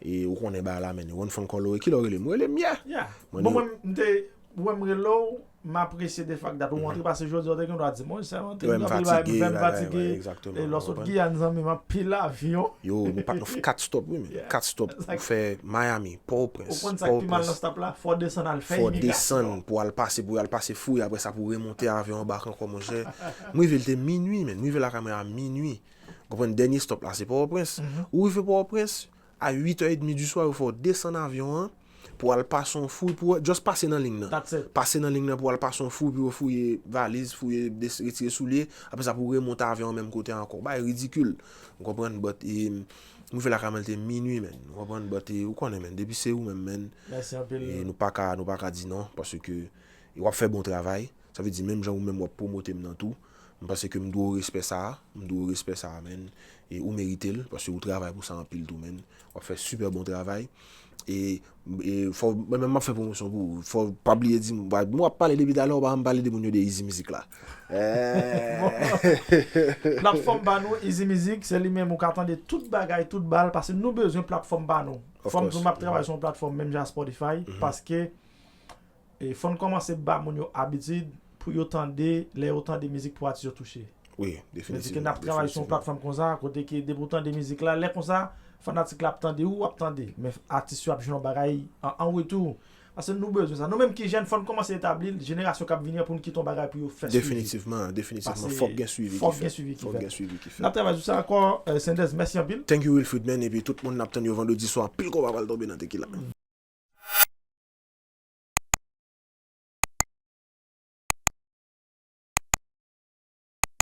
E ou konnen bagay la, man. One phone call away. Kilè w rele m? Ou rele m yè. Yeah. Bon, mwen, m te, ou wè m rele w, m apresye de fact that ou antre, paske jodi a w te gen dwa di, mwen, se antre, Wè, m anpil bagay, fatige, m fè, m bagay, fatige. Wè, exactement. E lòs sot Giyàn, zanmi m, anpil avyon. Yo, nou pa, nou fè kat stop, wi, men. Kat stop. Ou fè Miami, Pòtoprens, Ou konn sa k pi mal nan stop la? Fò w desann al fè imigrasyon. Fò w desann pou al pase, pou al pase fouye, apre sa pou remonte avyon anbake ankò, monchè. M rive l te minui, man. M rive lakay mwen a minui. Konprann, dènye stop la, se Pòtoprens. Ou rive Pòtoprens, a uit è edmi di swa, yo fè w desann avyon an, pou al pase yon fouy, pou just pase nan liy nan. Pase nan liy nan pou al pase yon fouy, pou yo fouye valiz, fouye, retire soulye, apre sa pou remonte avyon an menm kote a ankò. Bagay ridikil. Ou konprann? But, e, m rive lakay mwen, l te minui, man. Ou konprann? But, e, ou konnen, man, depi se ou menm, man. Mèsi anpil. E nou pa ka, nou pa ka di non, paske w ap fè bon travay. Sa vle di, menm jan ou menm w ap pwomote m nan tou, M panse ke m dwe w respè sa a, m dwe w respè sa a, man. E ou merite l, paske ou travay pou sa anpil tou, man. W ap fè sipè bon travay. E, e fò, mwen menm m ap fè pwomosyon pou ou. Fò w pa bliye di m, mwen ap pale depi talè, ou pa janm pale de moun yo de Easy Music la. Eh. Platfòm pa nou, Easy Music, se li menm ou ka tande tout bagay, tout bal, paske nou bezwen platfòm pa nou. Fò m di w m ap travay sou yon platfòm menm jan Spotify, paske e fò n kòmanse ba moun yo abitid pou yo tande, lè yo tande mizik pou atis yo touche. Wi, Mwen di ke n ap travay sou yon platfòm konsa, kote ke depi w tande mizik la, lè konsa, fanatik la ap tande ou, w ap tande. Men atis yo ap jwenn yon bagay an, an retou. Paske nou bezwen sa. Nou menm ki jèn, fò n kòmanse etabli l, jenerasyon k ap vini an pou n kite yon bagay pou yo fè swivi. Definitivman, definitivman. Fòk gen swivi ki fèt. Fòk gen swivi ki Fòk fèt. Gen swivi ki N ap fèt. Travay sou sa ankò, euh, Senders, mèsi anpil. Thank you, Wilfrid, man. Epi tout moun n ap tann yo vandredi swa, anpil konba pral tonbe nan Tequila.